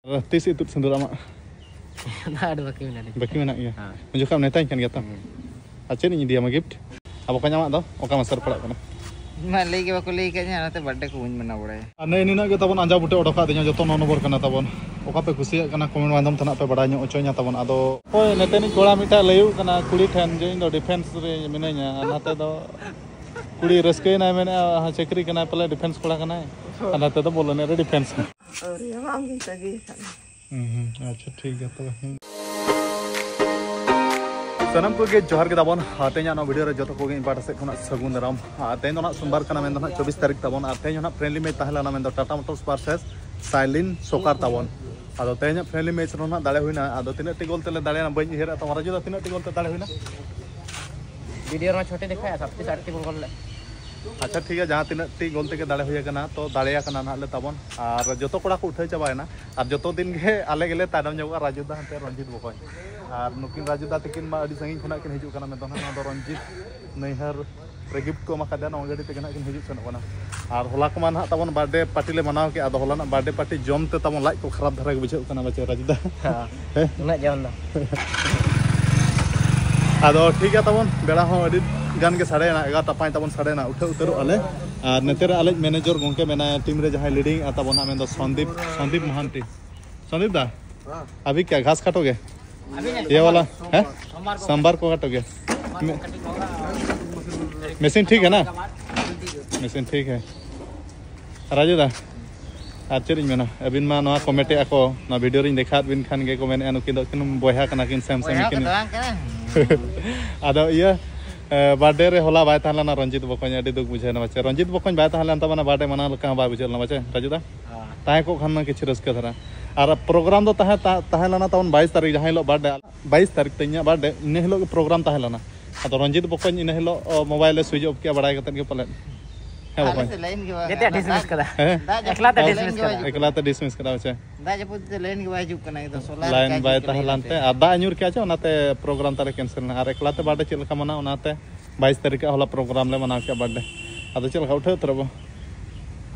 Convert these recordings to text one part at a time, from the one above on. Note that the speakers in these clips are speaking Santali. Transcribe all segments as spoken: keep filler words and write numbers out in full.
ᱟᱨ ᱛᱤᱥ ᱤᱛᱩᱫ ᱥᱤᱸᱫᱩᱨ ᱟᱢᱟᱜ? ᱚᱱᱟ ᱟᱹᱰᱤ ᱵᱟᱹᱠᱤ ᱢᱮᱱᱟᱜᱼᱟ᱾ ᱵᱟᱹᱠᱤ ᱢᱮᱱᱟᱜ ᱜᱮᱭᱟ? ᱦᱮᱸ᱾ ᱩᱱ ᱡᱚᱠᱷᱚᱱ ᱢᱮᱛᱟᱧ ᱠᱟᱱ ᱜᱮᱭᱟ ᱛᱚ? ᱦᱮᱸ᱾ ᱟᱨ ᱪᱮᱫ ᱤᱧ ᱤᱫᱤᱭᱟᱢᱟ gift? ᱟᱵᱚ ᱠᱚ ᱧᱟᱢᱟᱜ ᱫᱚ ᱚᱠᱟ ᱢᱟᱥᱮ ᱨᱮ ᱯᱟᱲᱟᱜ ᱠᱟᱱᱟ? ᱢᱟ ᱞᱟᱹᱭ ᱜᱮ ᱵᱟᱠᱚ ᱞᱟᱹᱭ ᱟᱠᱟᱫᱤᱧᱟ, ᱚᱱᱟᱛᱮ birthday ᱠᱚ ᱵᱟᱹᱧ ᱢᱟᱱᱟᱣ ᱵᱟᱲᱟᱭᱟ᱾ ᱟᱨ ᱱᱮᱜᱼᱮ ᱱᱤᱱᱟᱹᱜ ᱜᱮ ᱛᱟᱵᱚᱱ ᱟᱸᱡᱟ ᱵᱩᱴᱟᱹ ᱚᱰᱚᱠᱟᱜ ᱫᱤᱧᱟ, ᱡᱚᱛᱚ ᱱᱚ ᱱᱚᱢᱵᱚᱨ ᱠᱟᱱᱟ ᱛᱟᱵᱚᱱ᱾ ᱚᱠᱟ ᱯᱮ ᱠᱩᱥᱤᱭᱟᱜ ᱠᱟᱱᱟ comment ᱢᱟᱫᱽᱫᱷᱚᱢ ᱛᱮ ᱱᱟᱜ ᱯᱮ ᱵᱟᱲᱟᱭ ᱧᱚᱜ ᱦᱚᱪᱚᱧᱟ ᱛᱟᱵᱚᱱ᱾ ᱟᱫᱚ ᱦᱳᱭ, ᱱᱮᱛᱮᱱᱤᱡ ᱠᱚᱲᱟ ᱢᱤᱫᱴᱟᱜ ᱞᱟᱹᱭᱩᱜ ᱠᱟᱱᱟ ᱠᱩᱲᱤ ᱴᱷᱮᱱ ᱡᱮ ᱤᱧ ᱫᱚ defence ᱨᱮ ᱢᱤᱱᱟᱹᱧᱟ, ᱟᱨ ᱱᱟᱛᱮ ᱫᱚ ᱠᱩᱲᱤ ᱨᱟᱹᱥᱠᱟᱹᱭᱮᱱᱟᱭ, ᱢᱮᱱᱮᱫᱼᱟ ᱪᱟᱹᱠᱨᱤ ᱠᱟᱱᱟᱭ ᱯᱟᱞᱮ, defence ᱠᱚᱲᱟ ᱠᱟᱱᱟᱭ, ᱟᱨ ᱱᱟᱛᱮ ᱫᱚ ᱵᱚᱞ ᱮᱱᱮᱡ ᱨᱮ defence᱾ ᱟᱹᱣᱨᱤ, ᱟᱢ ᱜᱮᱧ ᱛᱟᱹᱜᱤ ᱠᱟᱱᱟ᱾ ᱦᱩᱸ, ᱦᱩᱸ, ᱟᱪᱪᱷᱟ, ᱴᱷᱤᱠ ᱜᱮᱭᱟ ᱛᱚᱵᱮ᱾ ᱦᱩᱸ᱾ ᱥᱟᱱᱟᱢ ᱠᱚᱜᱮ ᱡᱚᱦᱟᱨ ᱜᱮ ᱛᱟᱵᱚᱱ᱾ ᱟᱨ ᱛᱮᱦᱮᱧᱟᱜ ᱱᱚᱣᱟ video ᱨᱮ ᱡᱚᱛᱚ ᱠᱚᱜᱮ ᱤᱧ ᱯᱟᱦᱴᱟ ᱥᱮᱫ ᱠᱷᱚᱱᱟᱜ ᱥᱟᱹᱜᱩᱱ ᱫᱟᱨᱟᱢ᱾ ᱟᱨ ᱛᱮᱦᱮᱧ ᱫᱚ ᱱᱟᱜ ᱥᱳᱢᱵᱟᱨ ᱠᱟᱱᱟ, ᱢᱮᱱᱫᱚ ᱱᱟᱜ ᱪᱚᱵᱵᱤᱥ ᱛᱟᱹᱨᱤᱠᱷ ᱛᱟᱵᱚᱱ᱾ ᱟᱨ ᱛᱮᱦᱮᱧ ᱦᱚᱸ ᱱᱟᱜ friendly match ᱛᱟᱦᱮᱸ ᱞᱮᱱᱟ, ᱢᱮᱱᱫᱚ Tata Motors versus ᱥᱟᱭᱞᱤᱱ ᱥᱚᱠᱟᱨ ᱛᱟᱵᱚᱱ᱾ ᱟᱫᱚ ᱛᱮᱦᱮᱧᱟᱜ friendly match ᱨᱮᱦᱚᱸ ᱱᱟᱜ ᱫᱟᱲᱮ ᱦᱩᱭᱱᱟ᱾ ᱟᱫᱚ ᱛᱤᱱᱟᱹᱜ ᱴᱤ goal ᱛᱮᱞᱮ ᱫᱟᱲᱮᱭᱮᱱᱟ ᱵᱟᱹᱧ ᱩᱭᱦᱟᱹᱨᱟ᱾ ᱛᱚ ᱨᱟᱡᱩ ᱫᱟ, ᱛᱤᱱᱟᱹᱜ ᱴᱤ goal ᱛᱮ ᱫᱟᱲᱮ ᱦᱩᱭᱱᱟ? Video ᱨᱮᱢᱟ ᱪᱷᱚᱴᱤ ᱫᱮᱠᱷᱟᱭᱟ, ᱥᱟᱛᱴᱤ ᱥᱮ ᱟᱴᱴᱤ ᱵᱚᱱ ᱜᱳᱞ ᱞᱮᱫ᱾ ᱟᱪᱪᱷᱟ, ᱴᱷᱤᱠ ᱜᱮᱭᱟ, ᱡᱟᱦᱟᱸ ᱛᱤᱱᱟᱹᱜ ᱴᱤ ᱜᱳᱞ ᱛᱮᱜᱮ ᱫᱟᱲᱮ ᱦᱩᱭ ᱟᱠᱟᱱᱟ, ᱛᱚ ᱫᱟᱲᱮ ᱟᱠᱟᱱᱟ ᱱᱟᱦᱟᱜ ᱞᱮ ᱛᱟᱵᱚᱱ᱾ ᱟᱨ ᱡᱚᱛᱚ ᱠᱚᱲᱟ ᱠᱚ ᱩᱴᱷᱟᱹᱣ ᱪᱟᱵᱟᱭᱮᱱᱟ᱾ ᱟᱨ ᱡᱚᱛᱚ ᱫᱤᱱ ᱜᱮ ᱟᱞᱮ ᱜᱮᱞᱮ ᱛᱟᱭᱱᱚᱢ ᱧᱚᱜᱚᱜᱼᱟ, ᱨᱟᱡᱩ ᱫᱟ ᱦᱟᱱᱛᱮ ᱨᱚᱧᱡᱤᱛ ᱵᱚᱠᱚᱧ᱾ ᱟᱨ ᱱᱩᱠᱤᱱ ᱨᱟᱡᱩ ᱫᱟ ᱛᱤᱠᱤᱱ ᱢᱟ ᱟᱹᱰᱤ ᱥᱟᱺᱜᱤᱧ ᱠᱷᱚᱱᱟᱜ ᱠᱤᱱ ᱦᱤᱡᱩᱜ ᱠᱟᱱᱟ, ᱢᱮᱱᱫᱚ ᱱᱟᱦᱟᱜ ᱱᱚᱣᱟ ᱫᱚ ᱨᱚᱧᱡᱤᱛ ᱱᱟᱹᱭᱦᱟᱹᱨ ᱨᱮ gift ᱠᱚ ᱮᱢᱟ ᱠᱟᱫᱮᱭᱟ, ᱱᱚᱣᱟ ᱜᱟᱹᱰᱤ ᱛᱮᱜᱮ ᱱᱟᱦᱟᱜ ᱠᱤᱱ ᱦᱤᱡᱩᱜ ᱥᱮᱱᱚᱜ ᱠᱟᱱᱟ᱾ ᱟᱨ ᱦᱚᱞᱟ ᱠᱚᱢᱟ ᱱᱟᱦᱟᱜ ᱛᱟᱵᱚᱱ birthday party ᱞᱮ ᱢᱟᱱᱟᱣ ᱠᱮᱫᱼᱟ, ᱟᱫᱚ ᱦᱚᱞᱟᱱᱟᱜ birthday party ᱡᱚᱢ ᱛᱮ ᱛᱟᱵᱚᱱ ᱞᱟᱡ ᱠᱚ ᱠᱷᱟᱨᱟᱯ ᱫᱷᱟᱨᱟ ᱜᱮ ᱵᱩᱡᱷᱟᱹᱜ ᱠᱟᱱᱟ, ᱵᱟᱪᱮ ᱨᱟᱡᱩ ᱫᱟ? ᱦᱮᱸ᱾ ᱦᱮᱸ? ᱩᱱᱟᱹᱜ ᱡᱚᱢ ᱫᱚ᱾ ᱟᱫᱚ ᱴᱷᱤᱠ ᱜᱮᱭᱟ ᱛᱟᱵᱚᱱ, ᱵᱮᱲᱟ ᱦᱚᱸ ᱟᱹᱰᱤ ᱜᱟᱱ ᱜᱮ ᱥᱟᱰᱮᱭᱮᱱᱟ, ᱮᱜᱟᱨᱚᱴᱟ ᱯᱟᱸᱪ ᱛᱟᱵᱚᱱ ᱥᱟᱰᱮᱭᱮᱱᱟ, ᱩᱴᱷᱟᱹᱣ ᱩᱛᱟᱹᱨᱚᱜ ᱟᱞᱮ᱾ ᱟᱨ ᱱᱚᱛᱮ ᱨᱮ ᱟᱞᱮ manager ᱜᱚᱢᱠᱮ ᱢᱮᱱᱟᱭᱟ, team ᱨᱮ ᱡᱟᱦᱟᱸᱭ leading ᱮᱫᱼᱟ ᱛᱟᱵᱚᱱ ᱦᱟᱸᱜ, ᱢᱮᱱᱫᱚ ᱥᱚᱱᱫᱤᱯ, ᱥᱚᱱᱫᱤᱯ ᱢᱚᱦᱟᱱᱛᱤ᱾ संदीप दा, हाँ। अभी क्या घास काटोगे? अभी नहीं, ये वाला सोमवार, है? सोमवार को सांभर को काटोगे? सोमवार को मे-, कटिंग होगा। मशीन ठीक है ना? मशीन ठीक है। राजू दा, ᱟᱨ ᱪᱮᱫ ᱤᱧ ᱢᱮᱱᱟ, ᱟᱹᱵᱤᱱ ᱢᱟ ᱱᱚᱣᱟ comment ᱮᱫᱼᱟ ᱠᱚ, ᱱᱚᱣᱟ video ᱨᱤᱧ ᱫᱮᱠᱷᱟᱣᱟᱫ ᱵᱤᱱ ᱠᱷᱟᱱ ᱜᱮ ᱠᱚ ᱢᱮᱱᱮᱫᱼᱟ, ᱱᱩᱠᱤᱱ ᱫᱚ ᱠᱤᱱ ᱵᱚᱭᱦᱟ ᱠᱟᱱᱟ ᱠᱤᱱ, ᱥᱮᱢ ᱥᱮᱢ ᱵᱚᱭᱦᱟ ᱠᱤᱱ᱾ ᱠᱚᱫᱚ ᱵᱟᱝ ᱠᱟᱱᱟ᱾ ᱟᱫᱚ ᱤᱭᱟᱹ, ᱮ, birthday ᱨᱮ ᱦᱚᱞᱟ ᱵᱟᱭ ᱛᱟᱦᱮᱸ ᱞᱮᱱᱟ ᱨᱚᱧᱡᱤᱛ ᱵᱚᱠᱚᱧ, ᱟᱹᱰᱤ ᱫᱩᱠ ᱵᱩᱡᱷᱟᱹᱣ ᱮᱱᱟ ᱵᱟᱪᱮ᱾ ᱨᱚᱧᱡᱤᱛ ᱵᱚᱠᱚᱧ ᱵᱟᱭ ᱛᱟᱦᱮᱸ ᱞᱮᱱ ᱛᱟᱵᱚᱱᱟ, birthday ᱢᱟᱱᱟᱣ ᱞᱮᱠᱟ ᱦᱚᱸ ᱵᱟᱭ ᱵᱩᱡᱷᱟᱹᱣ ᱞᱮᱱᱟ ᱵᱟᱪᱮ, ᱨᱟᱡᱩ ᱫᱟ? ᱦᱮᱸ᱾ ᱛᱟᱦᱮᱸ ᱠᱚᱜ ᱠᱷᱟᱱ ᱢᱟ ᱠᱤᱪᱷᱩ ᱨᱟᱹᱥᱠᱟᱹ ᱫᱷᱟᱨᱟ᱾ ᱟᱨ program ᱫᱚ ᱛᱟᱦᱮᱸ, ᱛᱟ-, ᱛᱟᱦᱮᱸ ᱞᱮᱱᱟ ᱛᱟᱵᱚᱱ ᱵᱟᱭᱤᱥ ᱛᱟᱹᱨᱤᱠᱷ, ᱡᱟᱦᱟᱸ ᱦᱤᱞᱳᱜ birthday, ᱵᱟᱭᱤᱥ ᱛᱟᱹᱨᱤᱠᱷ ᱛᱮ ᱤᱧᱟᱹᱜ birthday, ᱤᱱᱟᱹ ᱦᱤᱞᱳᱜ ᱜᱮ program ᱛᱟᱦᱮᱸ ᱞᱮᱱᱟ᱾ ᱟᱫᱚ ᱨᱚᱧᱡᱤᱛ ᱵᱚᱠᱚᱧ ᱤᱱᱟᱹ ᱦᱤᱞᱳᱜ, ᱚ, mobile ᱮ switch off ᱠᱮᱜᱼᱟ, ᱵᱟᱲᱟᱭ ᱠᱟᱛᱮᱫ ᱜᱮ ᱯᱟᱞᱮᱫ᱾ ᱦᱮᱸ ᱟᱞᱮ ᱵᱚᱠᱚᱧ? ᱥᱮᱫ line ᱜᱮ ᱵᱟᱝ ᱡᱮᱛᱮ ᱦᱮᱱᱟᱜᱼᱟ᱾ Dismiss ᱠᱟᱫᱟ᱾ ᱦᱮᱸ? ᱫᱟᱜ ᱡᱟᱹᱯᱩᱫ ᱮᱠᱞᱟ ᱛᱮ ᱛᱮ line dismiss ᱜᱮ ᱠᱟᱫᱟ᱾ ᱵᱟᱭ ᱦᱤᱡᱩᱜ ᱮᱠᱞᱟ ᱛᱮ dismiss ᱠᱟᱫᱟ ᱵᱟᱪᱮ᱾ ᱫᱟᱜ ᱡᱟᱹᱯᱩᱫ ᱛᱮ line ᱜᱮ ᱵᱟᱭ ᱦᱤᱡᱩᱜ ᱠᱟᱱᱟ, ᱮᱠᱫᱚᱢ solar line ᱵᱟᱭ ᱛᱟᱦᱮᱸ ᱞᱮᱱᱛᱮ, ᱟᱨ ᱫᱟᱜ ᱮ ᱧᱩᱨ ᱠᱮᱜᱼᱟ ᱪᱮ, ᱚᱱᱟᱛᱮ program ᱛᱟᱞᱮ cancel ᱮᱱᱟ᱾ ᱟᱨ ᱮᱠᱞᱟ ᱛᱮ birthday ᱪᱮᱫ ᱞᱮᱠᱟ ᱢᱟᱱᱟᱣ, ᱚᱱᱟᱛᱮ ᱵᱟᱭᱤᱥ ᱛᱟᱹᱨᱤᱠᱷ ᱟᱜ ᱦᱚᱞᱟ program ᱞᱮ ᱢᱟᱱᱟᱣ ᱠᱮᱜᱼᱟ birthday᱾ ᱟᱫᱚ ᱪᱮᱫ ᱞᱮᱠᱟ ᱩᱴᱷᱟᱹᱣ ᱩᱛᱟᱹᱨ ᱟᱵᱚ?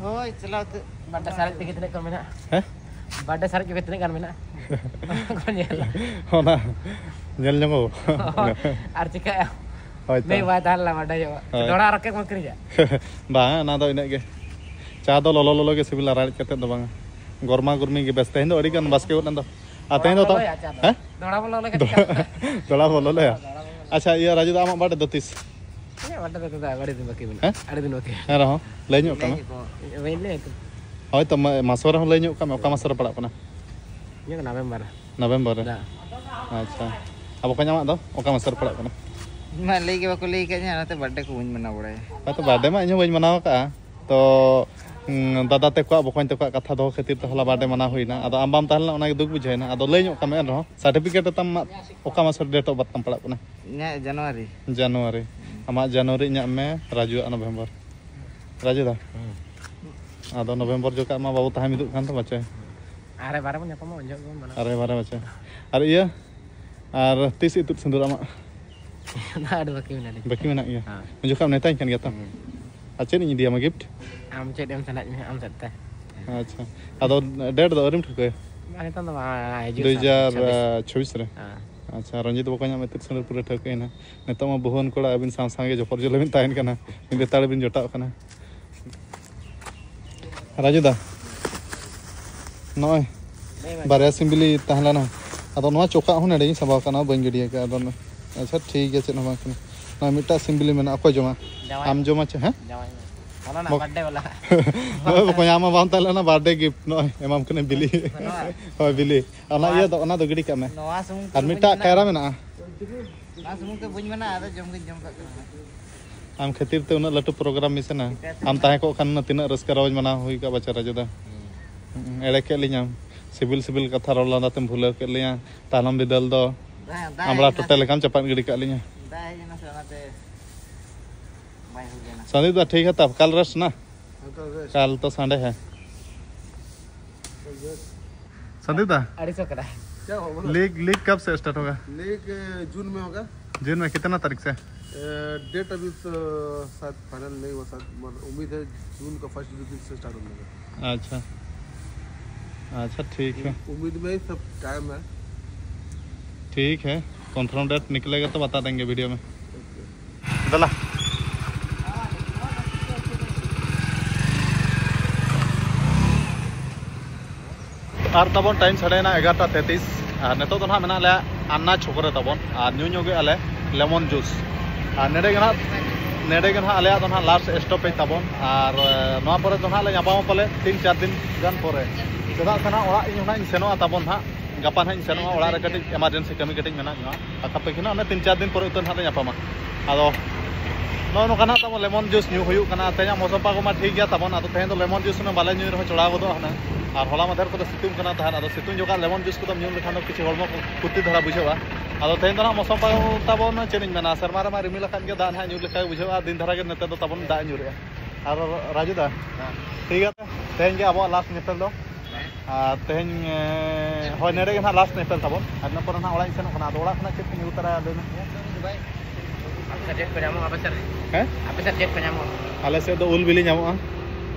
ᱦᱳᱭ, ᱪᱟᱞᱟᱣ ᱩᱛᱟᱹᱨ᱾ ᱵᱟᱨ ᱥᱟᱨᱮᱡ ᱛᱮᱜᱮ ᱛᱤᱱᱟᱹᱜ ᱠᱚ ᱢᱮᱱᱟᱜᱼᱟ? ᱦᱮᱸ? ᱵᱟᱨᱰᱮ ᱥᱟᱨᱮᱡ ᱠᱚᱜᱮ ᱛᱤᱱᱟᱹᱜ ᱜᱟᱱ ᱢᱮᱱᱟᱜᱼᱟ? ᱚᱱᱟ ᱠᱚ ᱧᱮᱞ᱾ ᱚᱱᱟ ᱧᱮᱞ ᱧᱚᱜᱚ᱾ ᱟᱨ ᱪᱤᱠᱟᱹᱭᱟ? ᱦᱳᱭ ᱛᱚ᱾ ᱱᱩᱭ ᱵᱟᱭ ᱛᱟᱦᱮᱸ ᱞᱮᱱᱟ ᱵᱟᱨᱰᱮ ᱦᱩᱭᱩᱜᱼᱟ᱾ ᱦᱳᱭ᱾ ᱰᱚᱲᱟ ᱨᱚᱠᱮ ᱵᱚᱱ ᱠᱤᱨᱤᱧᱟ᱾ ᱵᱟᱝ, ᱚᱱᱟ ᱫᱚ ᱤᱱᱟᱹᱜ ᱜᱮ᱾ ᱪᱟ ᱫᱚ ᱞᱚᱞᱚ ᱞᱚᱞᱚ ᱜᱮ ᱥᱤᱵᱤᱞᱟ, ᱨᱟᱲᱮᱡ ᱠᱟᱛᱮ ᱫᱚ ᱵᱟᱝᱟ᱾ ᱜᱚᱨᱢᱟ ᱜᱚᱨᱢᱤ ᱜᱮ ᱵᱮᱥ᱾ ᱛᱮᱦᱮᱧ ᱫᱚ ᱟᱹᱰᱤ ᱜᱟᱱ ᱵᱟᱥᱠᱮ ᱜᱚᱫ ᱮᱱ ᱫᱚ᱾ ᱟᱨ ᱛᱮᱦᱮᱧ ᱫᱚ ᱫᱚᱲᱟ ᱛᱚ-, ᱵᱚᱞᱚᱭᱟ ᱪᱟ ᱫᱚ᱾ ᱦᱮᱸ? ᱫᱚᱲᱟ ᱵᱚᱞᱚ ᱞᱮᱠᱟ ᱪᱤᱠᱟᱹ? ᱫᱚᱲᱟ ᱵᱚᱞᱚ ᱞᱮᱭᱟ᱾ ᱟᱪᱪᱷᱟ, ᱤᱭᱟᱹ ᱨᱟᱡᱩ ᱫᱟ, ᱟᱢᱟᱜ ᱵᱟᱨᱰᱮ ᱫᱚ ᱛᱤᱥ? ᱤᱧᱟᱹᱜ ᱵᱟᱨᱰᱮ ᱫᱚ ᱫᱟᱫᱟ ᱟᱹᱰᱤ ᱫᱤᱱ ᱵᱟᱹᱠᱤ ᱢᱮᱱᱟᱜᱼᱟ᱾ ᱦᱮᱸ? ᱟᱹᱰᱤ ᱫᱤᱱ ᱵᱟᱹᱠᱤ᱾ ᱮᱱ ᱨᱮᱦᱚᱸ ᱞᱟᱹᱭ ᱧᱚᱜ ᱠᱟᱜ ᱢᱮ᱾ ᱵᱟᱹᱧ ᱞᱟᱹᱭᱟ ᱛᱚ᱾ ᱦᱳᱭ ᱛᱚ, ᱢᱟ-, ᱢᱟᱥᱚ ᱨᱮᱦᱚᱸ ᱞᱟᱹᱭ ᱧᱚᱜ ᱠᱟᱜ ᱢᱮ, ᱚᱠᱟ ᱢᱟᱥ ᱨᱮ ᱯᱟᱲᱟᱜ ᱠᱟᱱᱟ? ᱤᱧᱟᱹᱜ ᱫᱚ ᱱᱚᱵᱷᱮᱢᱵᱚᱨ᱾ ᱱᱚᱵᱷᱮᱢᱵᱚᱨ ᱨᱮ? ᱫᱟ᱾ ᱟᱪᱪᱷᱟ᱾ ᱟᱨ ᱵᱚᱠᱚᱧ ᱟᱢᱟᱜ ᱫᱚ ᱚᱠᱟ ᱢᱟᱥ ᱨᱮ ᱯᱟᱲᱟᱜ ᱠᱟᱱᱟ? ᱤᱧ ᱢᱟ ᱞᱟᱹᱭ ᱜᱮ ᱵᱟᱠᱚ ᱞᱟᱹᱭ ᱟᱠᱟᱫᱤᱧᱟ, ᱚᱱᱟᱛᱮ ᱵᱟᱨᱰᱮ ᱠᱚ ᱵᱟᱹᱧ ᱢᱟᱱᱟᱣ ᱵᱟᱲᱟᱭᱟ᱾ ᱦᱳᱭᱛᱚ, ᱵᱟᱨᱰᱮ ᱢᱟ ᱤᱧ ᱦᱚᱸ ᱵᱟᱹᱧ ᱢᱟᱱᱟᱣ ᱟᱠᱟᱫᱼᱟ᱾ ᱛᱚ, ᱩᱸ, ᱫᱟᱫᱟ ᱛᱟᱠᱚᱣᱟᱜ, ᱵᱚᱠᱚᱧ ᱛᱟᱠᱚᱣᱟᱜ ᱠᱟᱛᱷᱟ ᱫᱚᱦᱚ ᱠᱷᱟᱹᱛᱤᱨ ᱛᱮ ᱦᱚᱞᱟ ᱵᱟᱨᱰᱮ ᱢᱟᱱᱟᱣ ᱦᱩᱭᱱᱟ᱾ ᱟᱫᱚ ᱟᱢ ᱵᱟᱢ ᱛᱟᱦᱮᱸ ᱞᱮᱱᱟ, ᱚᱱᱟᱜᱮ ᱫᱩᱠ ᱵᱩᱡᱷᱟᱹᱣ ᱮᱱᱟ᱾ ᱟᱫᱚ ᱞᱟᱹᱭ ᱧᱚᱜ ᱠᱟᱜ ᱢᱮ ᱮᱱ ᱨᱮᱦᱚᱸ, ᱥᱟᱨᱴᱤᱯᱷᱤᱠᱮᱴ ᱨᱮ ᱛᱟᱢ ᱢᱟ ᱚᱠᱟ ᱢᱟᱥ ᱨᱮ date of birth ᱛᱟᱢ ᱯᱟᱲᱟᱜ ᱠᱟᱱᱟ? ᱤᱧᱟᱹᱜ ᱡᱟᱱᱩᱣᱟᱨᱤ᱾ ᱡᱟᱱᱩᱣᱟᱨᱤ᱾ ᱟᱢᱟᱜ ᱡᱟᱱᱩᱣᱟᱨᱤ, ᱤᱧᱟᱹᱜ ᱢᱮ, ᱨᱟᱡᱩᱣᱟᱜ ᱱᱚᱵᱷᱮᱢᱵᱚᱨ᱾ ᱨᱟᱡᱩ ᱫᱟ? ᱦᱩᱸ᱾ ᱟᱫᱚ ᱱᱚᱵᱷᱮᱢᱵᱚᱨ ᱡᱚᱠᱷᱟᱜ ᱢᱟ ᱵᱟᱵᱚ ᱛᱟᱦᱮᱸ ᱢᱤᱫᱚᱜ ᱠᱟᱱ ᱛᱟᱢᱟ ᱪᱮ? ᱟᱨᱮ ᱵᱟᱨᱮ ᱵᱚᱱ ᱧᱟᱯᱟᱢᱟ, ᱩᱱ ᱡᱚᱦᱚᱜ ᱜᱮᱵᱚᱱ ᱢᱟᱱᱟᱣᱟ᱾ ᱟᱨᱮ ᱵᱟᱨᱮ ᱵᱟᱪᱮ᱾ ᱟᱨ ᱤᱭᱟᱹ, ᱟᱨ ᱛᱤᱥ ᱤᱛᱩᱫ ᱥᱤᱸᱫᱩᱨ ᱟᱢᱟᱜ? ᱚᱱᱟ ᱟᱹᱰᱤ ᱵᱟᱹᱠᱤ ᱢᱮᱱᱟᱜᱼᱟ᱾ ᱵᱟᱹᱠᱤ ᱢᱮᱱᱟᱜ ᱜᱮᱭᱟ? ᱦᱮᱸ᱾ ᱩᱱ ᱡᱚᱠᱷᱟᱜ ᱮᱢ ᱱᱮᱣᱛᱟᱧ ᱠᱟᱱ ᱜᱮᱭᱟ ᱛᱚ? ᱦᱩᱸ᱾ ᱟᱨ ᱪᱮᱫ ᱤᱧ ᱤᱫᱤᱭᱟᱢᱟ gift? ᱟᱢ ᱪᱮᱫ ᱮᱢ ᱥᱟᱱᱟᱭᱮᱫ ᱢᱮᱭᱟ, ᱟᱢ ᱥᱮᱫ ᱛᱮ᱾ ᱟᱪᱪᱷᱟ᱾ ᱟᱫᱚ date ᱫᱚ ᱟᱹᱣᱨᱤᱢ ᱴᱷᱟᱹᱣᱠᱟᱹᱭᱟ? ᱵᱟᱝ, ᱱᱤᱛᱚᱝ ᱫᱚ ᱵᱟᱝ, ᱦᱤᱡᱩᱜ ᱫᱩᱭ ᱦᱟᱡᱟᱨ ᱪᱷᱟᱵᱵᱤᱥ᱾ ᱪᱷᱚᱵᱵᱤᱥ ᱨᱮ? ᱦᱮᱸ᱾ ᱟᱪᱪᱷᱟ, ᱨᱚᱧᱡᱤᱛ ᱵᱚᱠᱚᱧ ᱟᱢᱟᱜ ᱤᱛᱩᱫ ᱥᱤᱸᱫᱩᱨ ᱯᱩᱨᱟᱹ ᱴᱷᱟᱹᱣᱠᱟᱹᱭᱮᱱᱟ᱾ ᱱᱤᱛᱚᱜ ᱢᱟ ᱵᱟᱹᱦᱩᱣᱟᱱ ᱠᱚᱲᱟ ᱟᱹᱵᱤᱱ ᱥᱟᱶ ᱥᱟᱶ ᱜᱮ ᱡᱚᱯᱚᱨ ᱡᱚᱞᱟ ᱵᱤᱱ ᱛᱟᱦᱮᱱ ᱠᱟᱱᱟ, ᱢᱤᱫ ᱞᱮᱛᱟᱲ ᱵᱤᱱ ᱡᱚᱴᱟᱣ ᱠᱟᱱᱟ᱾ ᱨᱟᱡᱩ ᱫᱟ, ᱱᱚᱜᱼᱚᱭ ᱞᱟᱹᱭ ᱢᱮ᱾ ᱵᱟᱨᱭᱟ ᱥᱤᱢ ᱵᱤᱞᱤ ᱛᱟᱦᱮᱸ ᱞᱮᱱᱟ, ᱟᱫᱚ ᱱᱚᱣᱟ ᱪᱚᱠᱟᱜ ᱦᱚᱸ ᱱᱚᱰᱮᱧ ᱥᱟᱢᱵᱟᱣ ᱠᱟᱜᱼᱟ, ᱵᱟᱹᱧ ᱜᱤᱰᱤ ᱟᱠᱟᱫᱼᱟ᱾ ᱟᱫᱚ ᱱᱚ-, ᱟᱪᱪᱷᱟ, ᱴᱷᱤᱠ ᱜᱮᱭᱟ, ᱪᱮᱫ ᱦᱚᱸ ᱵᱟᱝ ᱠᱟᱱᱟ᱾ ᱱᱚᱣᱟ ᱢᱤᱫᱴᱟᱜ ᱥᱤᱢ ᱵᱤᱞᱤ ᱢᱮᱱᱟᱜᱼᱟ, ᱚᱠᱚᱭ ᱡᱚᱢᱟ? ᱡᱟᱶᱟᱭ ᱟᱢ ᱢᱮ᱾ ᱡᱚᱢᱟ ᱪᱮ? ᱦᱮᱸ? ᱡᱟᱶᱟᱭ ᱢᱮ᱾ ᱚᱱᱟ ᱨᱮᱱᱟᱜ ᱵᱚᱠ-, birthday ᱵᱟᱞᱟ᱾ ᱱᱚᱜᱼᱚᱭ ᱵᱚᱠᱚᱧ, ᱟᱢ ᱢᱟ ᱵᱟᱢ ᱛᱟᱦᱮᱸ ᱞᱮᱱᱟ, birthday gift ᱱᱚᱜᱼᱚᱭ ᱮᱢᱟᱢ ᱠᱟᱹᱱᱟᱹᱧ ᱵᱤᱞᱤ᱾ ᱱᱚᱣᱟ? ᱦᱳᱭ, ᱵᱤᱞᱤ᱾ ᱚᱱᱟ ᱱᱚᱣᱟ, ᱤᱭᱟᱹ ᱫᱚ, ᱚᱱᱟ ᱫᱚ ᱜᱤᱰᱤ ᱠᱟᱜ ᱢᱮ᱾ ᱱᱚᱣᱟ ᱥᱩᱢᱩᱝ ᱟᱨ ᱛᱮᱫᱚ ᱵᱟᱹᱧ ᱢᱤᱫᱴᱟᱜ ᱢᱮᱱᱟ᱾ ᱠᱟᱭᱨᱟ ᱢᱮᱱᱟᱜᱼᱟ᱾ ᱚᱱᱟ ᱥᱩᱢᱩᱝ ᱛᱮ ᱵᱟᱹᱧ ᱢᱮᱱᱟ, ᱟᱫᱚ ᱡᱚᱢ ᱜᱤᱧ ᱡᱚᱢ ᱠᱟᱜ ᱠᱟᱱᱟ᱾ ᱟᱢ ᱠᱷᱟᱹᱛᱤᱨ ᱛᱮ ᱩᱱᱟᱹᱜ ᱞᱟᱹᱴᱩ program ᱢᱤᱥ ᱮᱱᱟ᱾ ᱟᱢ ᱛᱟᱦᱮᱸ ᱠᱚᱜ ᱠᱷᱟᱱ ᱩᱱᱟᱹᱜ ᱛᱤᱱᱟᱹᱜ ᱨᱟᱹᱥᱠᱟᱹ ᱨᱚᱢᱚᱡᱽ ᱢᱟᱱᱟᱣ ᱦᱩᱭ ᱠᱚᱜᱼᱟ ᱵᱟᱪᱟ ᱨᱟᱡᱩ ᱫᱟ᱾ ᱦᱩᱸ᱾ ᱦᱩᱸ, ᱮᱲᱮ ᱠᱮᱫ ᱞᱤᱧᱟᱢ᱾ ᱥᱤᱵᱤᱞ ᱥᱤᱵᱤᱞ ᱠᱟᱛᱷᱟ ᱨᱚᱲ ᱞᱟᱸᱫᱟ ᱛᱮᱢ ᱵᱷᱩᱞᱟᱹᱣ ᱠᱮᱫ ᱞᱤᱧᱟ᱾ ᱛᱟᱭᱱᱚᱢ ᱵᱤᱫᱟᱹᱞ ᱫᱚ ᱫᱟᱜ, ᱫᱟᱜ ᱟᱢᱲᱟ ᱦᱮᱡ ᱮᱱᱟ ᱴᱚᱴᱮ ᱥᱮ? ᱞᱮᱠᱟᱢ ᱪᱟᱯᱟᱫ ᱜᱤᱰᱤ ᱠᱟᱜ ᱞᱤᱧᱟ᱾ ᱫᱟᱜ ᱦᱮᱡ ᱮᱱᱟ ᱥᱮ, ᱚᱱᱟᱛᱮ ᱵᱟᱭ ᱦᱩᱭ ᱞᱮᱱᱟ᱾ ᱥᱟᱹᱫᱷᱩ ᱫᱟ, ᱴᱷᱤᱠ ᱦᱮ ᱛᱟᱵ, ᱠᱟᱞ rest ᱱᱟ? ᱦᱮᱸ, ᱠᱟᱞ rest। ᱠᱟᱞ ᱛᱚ Sunday ᱦᱮ। ᱠᱟᱞ rest। संदीप दा, अढ़ी सौ करा है। क्या होगा बोलो? लीग, लीग कब से स्टार्ट होगा? लीग, अ, जून में होगा। जून में कितना तारीख से? अ, डेट अभी तो शायद फाइनल नहीं हुआ, शायद, मगर उम्मीद है जून का फर्स्ट वीक से स्टार्ट होने का। अच्छा। अच्छा, ठीक है। उम्मीद में ही सब टाइम है। ठीक है, कन्फर्म डेट निकलेगा तो बता देंगे वीडियो में। दला। ᱟᱨ ᱛᱟᱵᱚᱱ ᱴᱟᱭᱤᱢ ᱥᱟᱰᱮᱭᱮᱱᱟ ᱮᱜᱟᱨᱚᱴᱟ ᱛᱮᱛᱨᱤᱥ᱾ ᱟᱨ ᱱᱤᱛᱚᱜ ᱫᱚ ᱱᱟᱦᱟᱜ ᱢᱮᱱᱟᱜ ᱞᱮᱭᱟ ᱟᱱᱱᱟ ᱪᱷᱚᱠ ᱨᱮ ᱛᱟᱵᱚᱱ, ᱟᱨ ᱧᱩ ᱧᱚᱜᱮᱜᱼᱟ ᱞᱮ ᱞᱮᱢᱚᱱ ᱡᱩᱥ᱾ ᱟᱨ ᱱᱚᱰᱮ ᱜᱮ ᱱᱟᱦᱟᱜ, ᱱᱚᱰᱮ ᱜᱮ ᱱᱟᱦᱟᱜ ᱟᱞᱮᱭᱟᱜ ᱫᱚ ᱱᱟᱦᱟᱜ ᱞᱟᱥᱴ ᱥᱴᱚᱯᱮᱡᱽ ᱛᱟᱵᱚᱱ᱾ ᱟᱨ ᱱᱚᱣᱟ ᱯᱚᱨᱮ ᱫᱚ ᱱᱟᱦᱟᱜ ᱞᱮ ᱧᱟᱯᱟᱢᱟ ᱯᱟᱞᱮ ᱛᱤᱱ ᱪᱟᱨ ᱫᱤᱱ ᱜᱟᱱ ᱯᱚᱨᱮ, ᱪᱮᱫᱟᱜ ᱥᱮ ᱱᱟᱦᱟᱜ ᱚᱲᱟᱜ ᱤᱧ ᱦᱚᱸ ᱱᱟᱦᱟᱜ ᱤᱧ ᱥᱮᱱᱚᱜᱼᱟ ᱛᱟᱵᱚᱱ ᱱᱟᱦᱟᱜ᱾ ᱜᱟᱯᱟ ᱱᱟᱦᱟᱜ ᱤᱧ ᱥᱮᱱᱚᱜᱼᱟ, ᱚᱲᱟᱜ ᱨᱮ ᱠᱟᱹᱴᱤᱡ ᱮᱢᱟᱨᱡᱮᱱᱥᱤ ᱠᱟᱹᱢᱤ ᱠᱟᱹᱴᱤᱡ ᱢᱮᱱᱟᱜ ᱧᱚᱜᱼᱟ᱾ ᱟᱨ ᱠᱟᱛᱮ ᱜᱮ ᱱᱟᱦᱟᱜ ᱚᱱᱮ ᱛᱤᱱ ᱪᱟᱨ ᱫᱤᱱ ᱯᱚᱨᱮ ᱩᱛᱟᱹᱨ ᱱᱟᱦᱟᱜ ᱞᱮ ᱧᱟᱯᱟᱢᱟ᱾ ᱟᱫᱚ ᱱᱚᱜᱼᱚ ᱱᱚᱝᱠᱟ ᱱᱟᱦᱟᱜ ᱛᱟᱵᱚᱱ ᱞᱮᱢᱚᱱ ᱡᱩᱥ ᱧᱩ ᱦᱩᱭᱩᱜ ᱠᱟᱱᱟ᱾ ᱛᱮᱦᱮᱧᱟᱜ ᱢᱳᱥᱚᱢ ᱯᱟᱜᱚ ᱢᱟ ᱴᱷᱤᱠ ᱜᱮᱭᱟ ᱛᱟᱵᱚᱱ, ᱟᱫᱚ ᱛᱮᱦᱮᱧ ᱫᱚ ᱞᱮᱢᱚᱱ ᱡᱩᱥ ᱦᱩᱱᱟᱹᱝ ᱵᱟᱞᱮ ᱧᱩᱭ ᱨᱮᱦᱚᱸ ᱪᱚᱲᱟᱣ ᱜᱚᱫᱚᱜᱼᱟ ᱦᱩᱱᱟᱹᱝ᱾ ᱟᱨ ᱦᱚᱞᱟ ᱢᱟᱫᱷᱮᱨ ᱠᱚᱫᱚ ᱥᱤᱛᱩᱝ ᱠᱟᱱᱟ ᱛᱟᱦᱮᱸᱫ, ᱟᱫᱚ ᱥᱤᱛᱩᱝ ᱡᱚᱠᱷᱟᱜ ᱞᱮᱢᱚᱱ ᱡᱩᱥ ᱠᱚᱫᱚᱢ ᱧᱩ ᱞᱮᱠᱷᱟᱱ ᱫᱚ ᱠᱤᱪᱷᱩ ᱦᱚᱲᱢᱚ ᱠᱚ ᱯᱷᱩᱨᱛᱤ ᱫᱷᱟᱨᱟ ᱵᱩᱡᱷᱟᱹᱜᱼᱟ᱾ ᱟᱫᱚ ᱛᱮᱦᱮᱧ ᱫᱚ ᱱᱟᱦᱟᱜ ᱢᱳᱥᱚᱢ ᱯᱟᱜᱚ ᱛᱟᱵᱚᱱ ᱪᱮᱫ ᱤᱧ ᱢᱮᱱᱟ, ᱥᱮᱨᱢᱟ ᱨᱮᱢᱟ ᱨᱤᱢᱤᱞ ᱟᱠᱟᱫ ᱜᱮ, ᱫᱟᱜ ᱱᱟᱦᱟᱜ ᱧᱩᱨ ᱞᱮᱠᱟ ᱜᱮ ᱵᱩᱡᱷᱟᱹᱜᱼᱟ᱾ ᱫᱤᱱ ᱫᱷᱟᱨᱟ ᱜᱮ ᱱᱚᱛᱮ ᱫᱚ ᱛᱟᱵᱚᱱ ᱫᱟᱜ ᱧᱩᱨᱮᱜᱼᱟ᱾ ᱟᱨ ᱨᱟᱡᱩ ᱫᱟ, ᱴᱷᱤᱠ ᱜᱮᱭᱟ, ᱛᱮᱦᱮᱧ ᱜᱮ ᱟᱵᱚᱣᱟᱜ ᱞᱟᱥᱴ ᱧᱮᱯᱮᱞ ᱫᱚ᱾ ᱟᱨ ᱛᱮᱦᱮᱧ, ᱮ, ᱦᱳᱭ, ᱱᱚᱰᱮ ᱜᱮ ᱱᱟᱦᱟᱜ ᱞᱟᱥᱴ ᱧᱮᱯᱮᱞ ᱛᱟᱵᱚᱱ᱾ ᱟᱨ ᱤᱱᱟᱹ ᱯᱚᱨᱮ ᱱᱟᱦᱟᱜ ᱚᱲᱟᱜ ᱤᱧ ᱥᱮᱱᱚᱜ ᱠᱟᱱᱟ᱾ ᱟᱫᱚ ᱚᱲᱟᱜ ᱠᱷᱚᱱᱟᱜ ᱪᱮᱫ ᱠᱚᱧ ᱟᱹᱜᱩ ᱛᱚᱨᱟᱭᱟ, ᱞᱟᱹᱭ ᱢᱮ᱾ ᱟᱯᱮ ᱥᱮᱫ ᱪᱮᱫ ᱠᱚ ᱧᱟᱢᱚᱜᱼᱟ, ᱟᱯᱮ ᱥᱮᱫ ᱨᱮ? ᱦᱮᱸ? ᱟᱯᱮ ᱥᱮᱫ ᱪᱮᱫ ᱠᱚ ᱧᱟᱢᱚᱜᱼᱟ? ᱟᱞᱮ ᱥᱮᱫ ᱫᱚ ᱩᱞ ᱵᱤᱞᱤ ᱧᱟᱢᱚᱜᱼᱟ᱾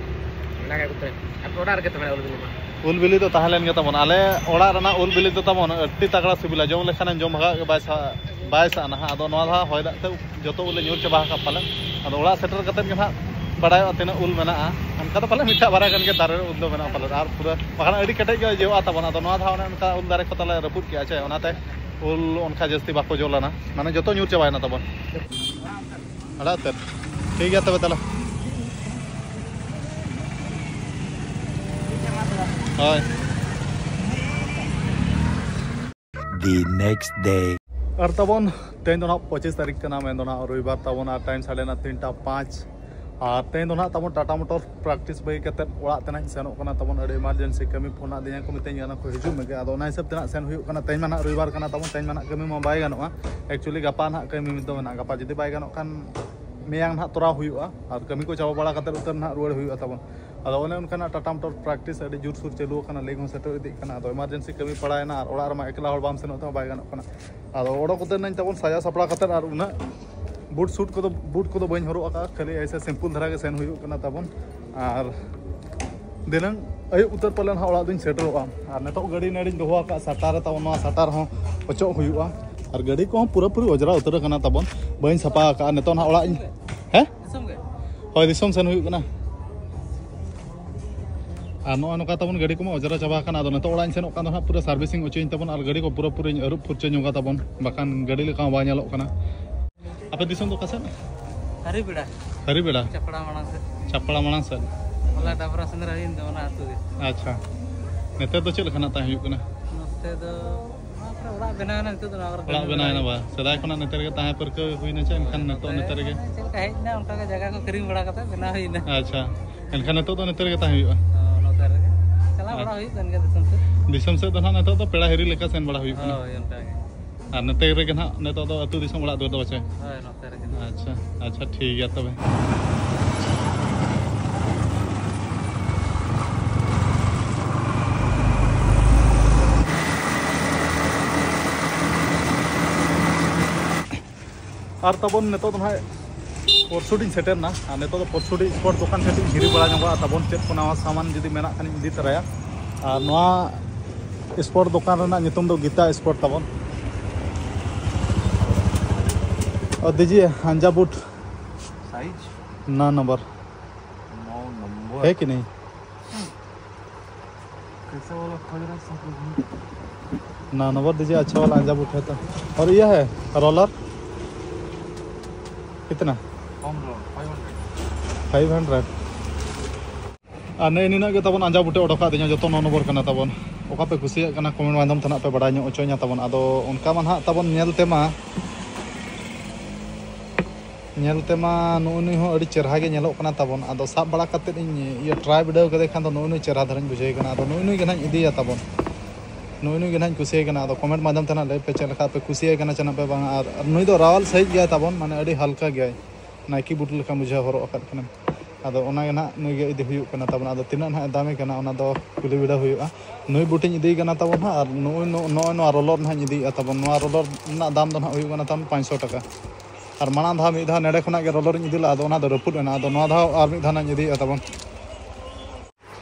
ᱚᱱᱟ ᱜᱮ ᱟᱹᱜᱩ ᱛᱚᱨᱟᱭ᱾ ᱟᱯᱮ ᱚᱲᱟᱜ ᱨᱮᱜᱮ ᱛᱚ ᱢᱮᱱᱟᱜᱼᱟ ᱩᱞ ᱵᱤᱞᱤ ᱢᱟ᱾ ᱩᱞ ᱵᱤᱞᱤ ᱫᱚ ᱛᱟᱦᱮᱸ ᱞᱮᱱ ᱜᱮ ᱛᱟᱵᱚᱱ᱾ ᱟᱞᱮ ᱚᱲᱟᱜ ᱨᱮᱱᱟᱜ ᱩᱞ ᱵᱤᱞᱤ ᱫᱚ ᱛᱟᱵᱚᱱ ᱟᱹᱰᱤ ᱛᱟᱜᱲᱟ ᱥᱤᱵᱤᱞᱟ, ᱡᱚᱢ ᱞᱮᱠᱷᱟᱱᱮᱢ ᱡᱚᱢ ᱵᱷᱟᱜᱟᱜ ᱜᱮ, ᱵᱟᱭ ᱥᱟ-, ᱵᱟᱭ ᱥᱟᱜ ᱱᱟᱦᱟᱜ᱾ ᱟᱫᱚ ᱱᱚᱣᱟ ᱫᱷᱟᱣ ᱦᱚᱭ ᱫᱟᱜ ᱛᱮ ᱡᱚᱛᱚ ᱩᱞ ᱞᱮ ᱧᱩᱨ ᱪᱟᱵᱟ ᱟᱠᱟᱫ ᱯᱟᱞᱮ᱾ ᱟᱫᱚ ᱚᱲᱟᱜ ᱥᱮᱴᱮᱨ ᱠᱟᱛᱮᱫ ᱜᱮ ᱱᱟᱦᱟᱜ ᱵᱟᱲᱟᱭᱚᱜᱼᱟ ᱛᱤᱱᱟᱹᱜ ᱩᱞ ᱢᱮᱱᱟᱜᱼᱟ᱾ ᱚᱱᱠᱟ ᱫᱚ ᱯᱟᱞᱮ ᱢᱤᱫᱴᱟᱜ ᱵᱟᱨᱭᱟ ᱜᱟᱱ ᱜᱮ ᱫᱟᱨᱮ ᱨᱮ ᱩᱞ ᱫᱚ ᱢᱮᱱᱟᱜᱼᱟ ᱯᱟᱞᱮ, ᱟᱨ ᱯᱩᱨᱟᱹ ᱵᱟᱠᱷᱟᱱ ᱟᱹᱰᱤ ᱠᱮᱴᱮᱡ ᱜᱮ ᱤᱭᱟᱹᱜᱼᱟ ᱛᱟᱵᱚᱱ᱾ ᱟᱫᱚ ᱱᱚᱣᱟ ᱫᱷᱟᱣ ᱚᱱᱮ ᱚᱱᱠᱟ ᱩᱞ ᱫᱟᱨᱮ ᱠᱚ ᱛᱟᱞᱮ ᱨᱟᱹᱯᱩᱫ ᱠᱮᱜᱼᱟ ᱪᱮ, ᱚᱱᱟᱛᱮ ᱩᱞ ᱚᱱᱠᱟ ᱡᱟᱹᱥᱛᱤ ᱵᱟᱠᱚ ᱡᱚ ᱞᱮᱱᱟ, ᱢᱟᱱᱮ ᱡᱚᱛᱚ ᱧᱩᱨ ᱪᱟᱵᱟᱭᱮᱱᱟ ᱛᱟᱵᱚᱱ᱾ ᱟᱲᱟᱜ ᱩᱛᱟᱹᱨ᱾ ᱴᱷᱤᱠ ᱜᱮᱭᱟ ᱛᱚᱵᱮ ᱛᱟᱦᱞᱮ᱾ ᱦᱳᱭ᱾ The next day. ᱟᱨ ᱛᱟᱵᱚᱱ ᱛᱮᱦᱮᱧ ᱫᱚ ᱱᱟᱦᱟᱜ ᱯᱚᱸᱪᱤᱥ ᱛᱟᱹᱨᱤᱠᱷ ᱠᱟᱱᱟ, ᱢᱮᱱᱫᱚ ᱱᱟᱦᱟᱜ ᱨᱚᱵᱤᱵᱟᱨ ᱛᱟᱵᱚᱱ, ᱟᱨ ᱴᱟᱭᱤᱢ ᱥᱟᱰᱮ ᱱᱟ ᱛᱤᱱᱴᱟ ᱯᱟᱸᱪ᱾ ᱟᱨ ᱛᱮᱦᱮᱧ ᱫᱚ ᱱᱟᱦᱟᱜ ᱛᱟᱵᱚᱱ ᱴᱟᱴᱟ ᱢᱚᱴᱚᱨ ᱯᱨᱮᱠᱴᱤᱥ ᱵᱟᱹᱜᱤ ᱠᱟᱛᱮᱫ ᱚᱲᱟᱜ ᱛᱮ ᱱᱟᱦᱟᱜ ᱤᱧ ᱥᱮᱱᱚᱜ ᱠᱟᱱᱟ᱾ ᱛᱟᱵᱚᱱ ᱟᱹᱰᱤ ᱮᱢᱟᱨᱡᱮᱱᱥᱤ ᱠᱟᱹᱢᱤ ᱯᱷᱳᱱ ᱟᱫᱤᱧᱟ ᱠᱚ, ᱢᱤᱛᱟᱹᱧ ᱠᱟᱱᱟ ᱠᱚ ᱦᱤᱡᱩᱜ ᱢᱮᱜᱮ᱾ ᱟᱫᱚ ᱚᱱᱟ ᱦᱤᱥᱟᱹᱵ ᱛᱮ ᱱᱟᱦᱟᱜ ᱥᱮᱱ ᱦᱩᱭᱩᱜ ᱠᱟᱱᱟ᱾ ᱛᱮᱦᱮᱧ ᱢᱟ ᱱᱟᱦᱟᱜ ᱨᱚᱵᱤᱵᱟᱨ ᱠᱟᱱᱟ ᱛᱟᱵᱚᱱ, ᱛᱮᱦᱮᱧ ᱢᱟ ᱱᱟᱦᱟᱜ ᱠᱟᱹᱢᱤ ᱢᱟ ᱵᱟᱭ ᱜᱟᱱᱚᱜᱼᱟ᱾ ᱮᱠᱪᱩᱭᱮᱞᱤ ᱜᱟᱯᱟ ᱱᱟᱦᱟᱜ ᱠᱟᱹᱢᱤ ᱢᱤᱫ ᱫᱚ ᱢᱮᱱᱟᱜᱼᱟ, ᱜᱟᱯᱟ ᱡᱩᱫᱤ ᱵᱟᱭ ᱜᱟᱱᱚᱜ ᱠᱷᱟᱱ ᱢᱮᱭᱟᱝ ᱱᱟᱦᱟᱜ ᱛᱚᱨᱟᱣ ᱦᱩᱭᱩᱜᱼᱟ᱾ ᱟᱨ ᱠᱟᱹᱢᱤ ᱠᱚ ᱪᱟᱵᱟ ᱵᱟᱲᱟ ᱠᱟᱛᱮᱫ ᱩᱛᱟᱹᱨ ᱱᱟᱦᱟᱜ ᱨᱩᱣᱟᱹᱲ ᱦᱩᱭᱩᱜᱼᱟ ᱛᱟᱵᱚᱱ᱾ ᱟᱫᱚ ᱚᱱᱮ ᱚᱱᱠᱟᱱᱟᱜ ᱴᱟᱴᱟ ᱢᱚᱴᱚᱨ ᱯᱨᱮᱠᱴᱤᱥ ᱟᱹᱰᱤ ᱡᱳᱨᱥᱳᱨ ᱪᱟᱹᱞᱩ ᱟᱠᱟᱱᱟ, ᱞᱤᱜᱽ ᱦᱚᱸ ᱥᱮᱴᱮᱨ ᱤᱫᱤᱜ ᱠᱟᱱᱟ᱾ ᱟᱫᱚ ᱮᱢᱟᱨᱡᱮᱱᱥᱤ ᱠᱟᱹᱢᱤ ᱯᱟᱲᱟᱣᱮᱱᱟ ᱟᱨ ᱚᱲᱟᱜ ᱨᱮᱢᱟ ᱮᱠᱞᱟ ᱦᱚᱲ ᱵᱟᱢ ᱥᱮᱱᱚᱜ ᱛᱮᱦᱚᱸ ᱵᱟᱭ ᱜᱟᱱᱚᱜ ᱠᱟᱱᱟ᱾ ᱟᱫᱚ ᱚᱰᱚᱠ ᱩᱛᱟᱹᱨ ᱱᱟᱹᱧ ᱛᱟᱵᱚᱱ ᱥᱟᱡᱟᱣ ᱥᱟᱯᱲᱟᱣ ᱠᱟᱛᱮᱫ, ᱟᱨ ᱩᱱᱟᱹᱜ ᱵᱩᱴ ᱥᱩᱴ ᱠᱚᱫᱚ, ᱵᱩᱴ ᱠᱚᱫᱚ ᱵᱟᱹᱧ ᱦᱚᱨᱚᱜ ᱟᱠᱟᱫᱼᱟ, ᱠᱷᱟᱹᱞᱤ ᱮᱭᱥᱮ ᱥᱤᱢᱯᱩᱞ ᱫᱷᱟᱨᱟ ᱜᱮ ᱥᱮᱱ ᱦᱩᱭᱩᱜ ᱠᱟᱱᱟ ᱛᱟᱵᱚᱱ᱾ ᱟᱨ ᱫᱷᱤᱱᱟᱹᱝ ᱟᱹᱭᱩᱵ ᱩᱛᱟᱹᱨ ᱯᱟᱞᱮ ᱱᱟᱦᱟᱜ ᱚᱲᱟᱜ ᱫᱚᱧ ᱥᱮᱴᱮᱨᱚᱜᱼᱟ᱾ ᱟᱨ ᱱᱤᱛᱚᱜ ᱜᱟᱹᱰᱤ ᱱᱚᱰᱮᱧ ᱫᱚᱦᱚ ᱟᱠᱟᱫ, ᱥᱟᱴᱟᱨ ᱨᱮ ᱛᱟᱵᱚᱱ, ᱱᱚᱣᱟ ᱥᱟᱴᱟᱨ ᱦᱚᱸ ᱚᱪᱚᱜ ᱦᱩᱭᱩᱜᱼᱟ᱾ ᱟᱨ ᱜᱟᱹᱰᱤ ᱠᱚᱦᱚᱸ ᱯᱩᱨᱟᱹᱯᱩᱨᱤ ᱚᱡᱽᱨᱟ ᱩᱛᱟᱹᱨ ᱟᱠᱟᱱᱟ ᱛᱟᱵᱚᱱ, ᱵᱟᱹᱧ ᱥᱟᱯᱷᱟ ᱟᱠᱟᱫᱼᱟ᱾ ᱱᱤᱛᱚᱜ ᱱᱟᱦᱟᱜ ᱚᱲᱟᱜ ᱤᱧ, ᱦᱮᱸ? ᱫᱤᱥᱚᱢ ᱜᱮ? ᱦᱳᱭ, ᱫᱤᱥᱚᱢ ᱥᱮᱱ ᱦᱩᱭᱩᱜ ᱠᱟᱱᱟ᱾ ᱟᱨ ᱱᱚᱜᱼᱚᱭ ᱱᱚᱝᱠᱟ ᱛᱟᱵᱚᱱ ᱜᱟᱹᱰᱤ ᱠᱚᱢᱟ ᱚᱡᱽᱨᱟ ᱪᱟᱵᱟ ᱟᱠᱟᱱᱟ᱾ ᱟᱫᱚ ᱱᱤᱛᱚᱜ ᱚᱲᱟᱜ ᱤᱧ ᱥᱮᱱᱚᱜ ᱠᱟᱱ ᱫᱚ ᱱᱟᱦᱟᱜ ᱯᱩᱨᱟᱹ servicing ᱚᱪᱚᱭᱟᱹᱧ ᱛᱟᱵᱚᱱ, ᱟᱨ ᱜᱟᱹᱰᱤ ᱠᱚ ᱯᱩᱨᱟᱹᱯᱩᱨᱤᱧ ᱟᱹᱨᱩᱵ ᱯᱷᱩᱨᱪᱟᱹ ᱧᱚᱜᱟ ᱛᱟᱵᱚᱱ, ᱵᱟᱠᱷᱟᱱ ᱜᱟᱹᱰᱤ ᱞᱮᱠᱟ ᱦᱚᱸ ᱵᱟᱭ ᱧᱮᱞᱚᱜ ᱠᱟᱱᱟ᱾ ᱟᱯᱮ ᱫᱤᱥᱚᱢ ᱫᱚ ᱚᱠᱟ ᱥᱮᱫ? ᱦᱟᱹᱨᱤᱵᱮᱲᱟ᱾ ᱦᱟᱹᱨᱤᱵᱮᱲᱟ? ᱪᱟᱯᱲᱟ ᱢᱟᱲᱟᱝ ᱥᱮᱫ᱾ ᱪᱟᱯᱲᱟ ᱢᱟᱲᱟᱝ ᱥᱮᱫ᱾ ᱦᱚᱞᱟ ᱰᱟᱵᱨᱟ ᱥᱮᱸᱫᱽᱨᱟ ᱦᱩᱭᱮᱱ ᱫᱚ ᱚᱱᱟ ᱟᱹᱛᱩ ᱜᱮ᱾ ᱟᱪᱪᱷᱟ᱾ ᱱᱮᱛᱟᱨ ᱫᱚ ᱪᱮᱫ ᱞᱮᱠᱟᱱᱟᱜ ᱛᱟᱦᱮᱸ ᱦᱩᱭᱩᱜ ᱠᱟᱱᱟ? ᱱᱚᱛᱮ ᱫᱚ ᱱᱚᱣᱟ ᱠᱚᱨᱮ ᱚᱲᱟᱜ ᱵᱮᱱᱟᱣ ᱮᱱᱟ, ᱱᱤᱛᱚᱜ ᱫᱚ ᱱᱚᱣᱟ ᱠᱚᱨᱮ ᱚᱲᱟᱜ ᱠᱟᱹᱢᱤ ᱵᱮᱱᱟᱣ ᱵᱟᱲᱟ ᱮᱱᱟ ᱦᱩᱭᱩᱜ ᱵᱟ? ᱠᱟᱱᱟ᱾ ᱥᱮᱫᱟᱭ ᱠᱷᱚᱱᱟᱜ ᱱᱮᱛᱟᱨ ᱜᱮ ᱛᱟᱦᱮᱸ ᱯᱟᱹᱨᱠᱟᱹᱣ ᱦᱩᱭᱱᱟ ᱪᱮ? ᱮᱱᱠᱷᱟᱱ ᱱᱤᱛᱚᱜ ᱱᱚᱛᱮ ᱨᱮᱜᱮ? ᱢᱟᱱᱮ ᱪᱮᱫ ᱞᱮᱠᱟ ᱦᱮᱡ ᱮᱱᱟ ᱚᱱᱠᱟ ᱜᱮ ᱡᱟᱭᱜᱟ ᱠᱚ ᱠᱤᱨᱤᱧ ᱵᱟᱲᱟ ᱠᱟᱛᱮ ᱵᱮᱱᱟᱣ ᱦᱩᱭᱱᱟ᱾ ᱟᱪᱪᱷᱟ᱾ ᱮᱱᱠᱷᱟᱱ ᱱᱤᱛᱚᱜ ᱫᱚ ᱱᱚᱛᱮ ᱨᱮᱜᱮ ᱛᱟᱦᱮᱸ ᱦᱩᱭᱩᱜᱼᱟ? ᱦᱚᱸ, ᱱᱚᱛᱮ ᱨᱮᱜᱮ᱾ ᱪᱟᱞᱟᱣ ᱵᱟᱲᱟ ᱟᱪᱪᱷᱟ᱾ ᱦᱩᱭᱩᱜ ᱠᱟᱱ ᱜᱮᱭᱟ ᱫᱤᱥᱚᱢ ᱥᱮᱫ᱾ ᱫᱤᱥᱚᱢ ᱥᱮᱫ ᱫᱚ ᱱᱟᱦᱟᱜ ᱱᱤᱛᱚᱜ ᱫᱚ ᱯᱮᱲᱟ ᱦᱤᱨᱤ ᱞᱮᱠᱟ ᱥᱮᱱ ᱵᱟᱲᱟ ᱦᱩᱭᱩᱜ ᱠᱟᱱᱟ᱾ ᱦᱳᱭ, ᱚᱱᱠᱟ ᱜᱮ᱾ ᱟᱨ ᱱᱚᱛᱮ ᱨᱮᱜᱮ ᱱᱟᱦᱟᱜ ᱱᱤᱛᱚᱜ ᱫᱚ ᱟᱹᱛᱩ ᱫᱤᱥᱚᱢ ᱚᱲᱟᱜ ᱫᱩᱣᱟᱹᱨ ᱫᱚ ᱯᱟᱪᱮ? ᱦᱳᱭ, ᱱᱚᱛᱮ ᱨᱮᱜᱮ᱾ ᱟᱪᱪᱷᱟ, ᱟᱪᱪᱷᱟ, ᱴᱷᱤᱠ ᱜᱮᱭᱟ ᱛᱚᱵᱮ᱾ ᱟᱨ ᱛᱟᱵᱚᱱ ᱱᱤᱛᱚᱜ ᱫᱚ ᱱᱟᱦᱟᱜ ᱯᱚᱨᱥᱩᱰᱤᱧ ᱥᱮᱴᱮᱨ ᱮᱱᱟ᱾ ᱟᱨ ᱱᱤᱛᱚᱜ ᱫᱚ ᱯᱚᱨᱥᱩᱰᱤ ᱥᱯᱳᱨᱴ ᱫᱚᱠᱟᱱ ᱠᱟᱹᱴᱤᱡ ᱤᱧ ᱦᱤᱨᱤ ᱵᱟᱲᱟ ᱧᱚᱜᱚᱜᱼᱟ ᱛᱟᱵᱚᱱ, ᱪᱮᱫ ᱠᱚ ᱱᱟᱣᱟ ᱥᱟᱢᱟᱱ ᱡᱩᱫᱤ ᱢᱮᱱᱟᱜ ᱠᱷᱟᱱᱤᱧ ᱤᱫᱤ ᱛᱚᱨᱟᱭᱟ᱾ ᱟᱨ ᱱᱚᱣᱟ ᱥᱯᱳᱨᱴ ᱫᱚᱠᱟᱱ ᱨᱮᱱᱟᱜ ᱧᱩᱛᱩᱢ ᱫᱚ ᱜᱤᱛᱟ ᱥᱯᱳᱨᱴ ᱛᱟᱵᱚᱱ᱾ और दीजिए हंजा बूट। साइज? नौ नंबर। नौ नंबर। है कि नहीं? कैसा वाला खोज रहा है, सब लोग? नौ नंबर दीजिए, अच्छा वाला हंजा बूट है तो। और ये है रोलर, कितना? कम roller, five hundred. Five hundred. ᱟᱨ ᱱᱮᱜᱼᱮ ᱱᱤᱱᱟᱹᱜ ᱜᱮ ᱛᱟᱵᱚᱱ ᱟᱸᱡᱟ ᱵᱩᱴᱟᱹ ᱚᱰᱚᱠᱟᱜ ᱫᱤᱧᱟ, ᱡᱚᱛᱚ ᱱᱚ ᱱᱚᱢᱵᱚᱨ ᱠᱟᱱᱟ ᱛᱟᱵᱚᱱ᱾ ᱚᱠᱟ ᱯᱮ ᱠᱩᱥᱤᱭᱟᱜ ᱠᱟᱱᱟ, ᱠᱚᱢᱮᱱᱴ ᱢᱟᱫᱽᱫᱷᱚᱢ ᱛᱮ ᱱᱟᱜ ᱯᱮ ᱵᱟᱲᱟᱭ ᱧᱚᱜ ᱦᱚᱪᱚᱧᱟ ᱛᱟᱵᱚᱱ᱾ ᱟᱫᱚ ᱚᱱᱠᱟ ᱢᱟ ᱱᱟᱦᱟᱜ ᱛᱟᱵᱚᱱ ᱧᱮᱞ ᱛᱮᱢᱟ, ᱧᱮᱞ ᱛᱮᱢᱟ ᱱᱩᱜᱼᱩ ᱱᱩᱭ ᱦᱚᱸ ᱟᱹᱰᱤ ᱪᱮᱨᱦᱟ ᱜᱮ ᱧᱮᱞᱚᱜ ᱠᱟᱱᱟ ᱛᱟᱵᱚᱱ᱾ ᱟᱫᱚ ᱥᱟᱵ ᱵᱟᱲᱟ ᱠᱟᱛᱮᱫ ᱤᱧ ᱤᱭᱟᱹ ᱴᱨᱟᱭ ᱵᱤᱰᱟᱹᱣ ᱠᱟᱫᱮ ᱠᱷᱟᱱ ᱫᱚ ᱱᱩᱜᱼᱩ ᱱᱩᱭ ᱪᱮᱨᱦᱟ ᱫᱷᱟᱨᱟᱧ ᱵᱩᱡᱷᱟᱹᱣ ᱠᱟᱱᱟ᱾ ᱟᱫᱚ ᱱᱩᱜᱼᱩ ᱱᱩᱭ ᱜᱮ ᱱᱟᱦᱟᱜ ᱤᱧ ᱤᱫᱤᱭᱟ ᱛᱟᱵᱚᱱ, ᱱᱩᱜᱼᱩ ᱱᱩᱭ ᱜᱮ ᱱᱟᱦᱟᱜ ᱤᱧ ᱠᱩᱥᱤᱭᱟᱭ ᱠᱟᱱᱟ᱾ ᱟᱫᱚ ᱠᱚᱢᱮᱱᱴ ᱢᱟᱫᱽᱫᱷᱚᱢ ᱛᱮ ᱱᱟᱦᱟᱜ ᱞᱟᱹᱭ ᱯᱮ ᱪᱮᱫ ᱞᱮᱠᱟ ᱯᱮ ᱠᱩᱥᱤᱭᱟᱭ ᱠᱟᱱᱟ ᱪᱮ ᱱᱟᱯᱮ ᱵᱟᱝᱟ᱾ ᱟᱨ ᱟᱨ ᱱᱩᱭ ᱫᱚ ᱨᱟᱣᱟᱞ ᱥᱟᱹᱦᱤᱡ ᱜᱮᱭᱟᱭ ᱛᱟᱵᱚᱱ, ᱢᱟᱱᱮ ᱟᱹᱰᱤ ᱦᱟᱞᱠᱟ ᱜᱮᱭᱟᱭ᱾ ᱱᱟᱭᱠᱤ ᱵᱩᱴ ᱞᱮᱠᱟᱢ ᱵᱩᱡᱷᱟᱹᱣ ᱦᱚᱨᱚᱜ ᱟᱠᱟᱫ ᱠᱷᱟᱱᱮᱢ᱾ ᱟᱫᱚ ᱚᱱᱟᱜᱮ ᱱᱟᱦᱟᱜ ᱱᱩᱭ ᱜᱮ ᱤᱫᱤ ᱦᱩᱭᱩᱜ ᱠᱟᱱᱟ ᱛᱟᱵᱚᱱ᱾ ᱟᱫᱚ ᱛᱤᱱᱟᱹᱜ ᱱᱟᱦᱟᱜ ᱮ ᱫᱟᱢᱮ ᱠᱟᱱᱟ, ᱚᱱᱟ ᱫᱚ ᱠᱩᱞᱤ ᱵᱤᱰᱟᱹᱣ ᱦᱩᱭᱩᱜᱼᱟ᱾ ᱱᱩᱭ ᱵᱩᱴᱤᱧ ᱤᱫᱤᱭ ᱠᱟᱱᱟ ᱛᱟᱵᱚᱱ ᱦᱟᱸᱜ, ᱟᱨ ᱱᱩᱜᱼᱩᱭ ᱱᱚ-, ᱱᱚᱜᱼᱚᱭ ᱱᱚᱣᱟ ᱨᱚᱞᱚᱨ ᱱᱟᱦᱟᱜ ᱤᱧ ᱤᱫᱤᱭᱮᱫᱼᱟ ᱛᱟᱵᱚᱱ᱾ ᱱᱚᱣᱟ ᱨᱚᱞᱚᱨ ᱨᱮᱱᱟᱜ ᱫᱟᱢ ᱫᱚ ᱱᱟᱦᱟᱜ ᱦᱩᱭᱩᱜ ᱠᱟᱱᱟ ᱛᱟᱵᱚᱱ ᱯᱟᱸᱪᱥᱚ ᱴᱟᱠᱟ᱾ ᱟᱨ ᱢᱟᱲᱟᱝ ᱫᱷᱟᱣ ᱢᱤᱫ ᱫᱷᱟᱣ ᱱᱮᱰᱮ ᱠᱷᱚᱱᱟᱜ ᱜᱮ ᱨᱚᱞᱚᱨᱤᱧ ᱤᱫᱤ ᱞᱮᱫᱼᱟ, ᱟᱫᱚ ᱚᱱᱟ ᱫᱚ ᱨᱟᱹᱯᱩᱫ ᱮᱱᱟ᱾ ᱟᱫᱚ ᱱᱚᱣᱟ ᱫᱷᱟᱣ ᱟᱨ ᱢᱤᱫ ᱫᱷᱟᱣ ᱱᱟᱦᱟᱜ ᱤᱧ ᱤᱫᱤᱭᱮᱫᱼᱟ ᱛᱟᱵᱚᱱ᱾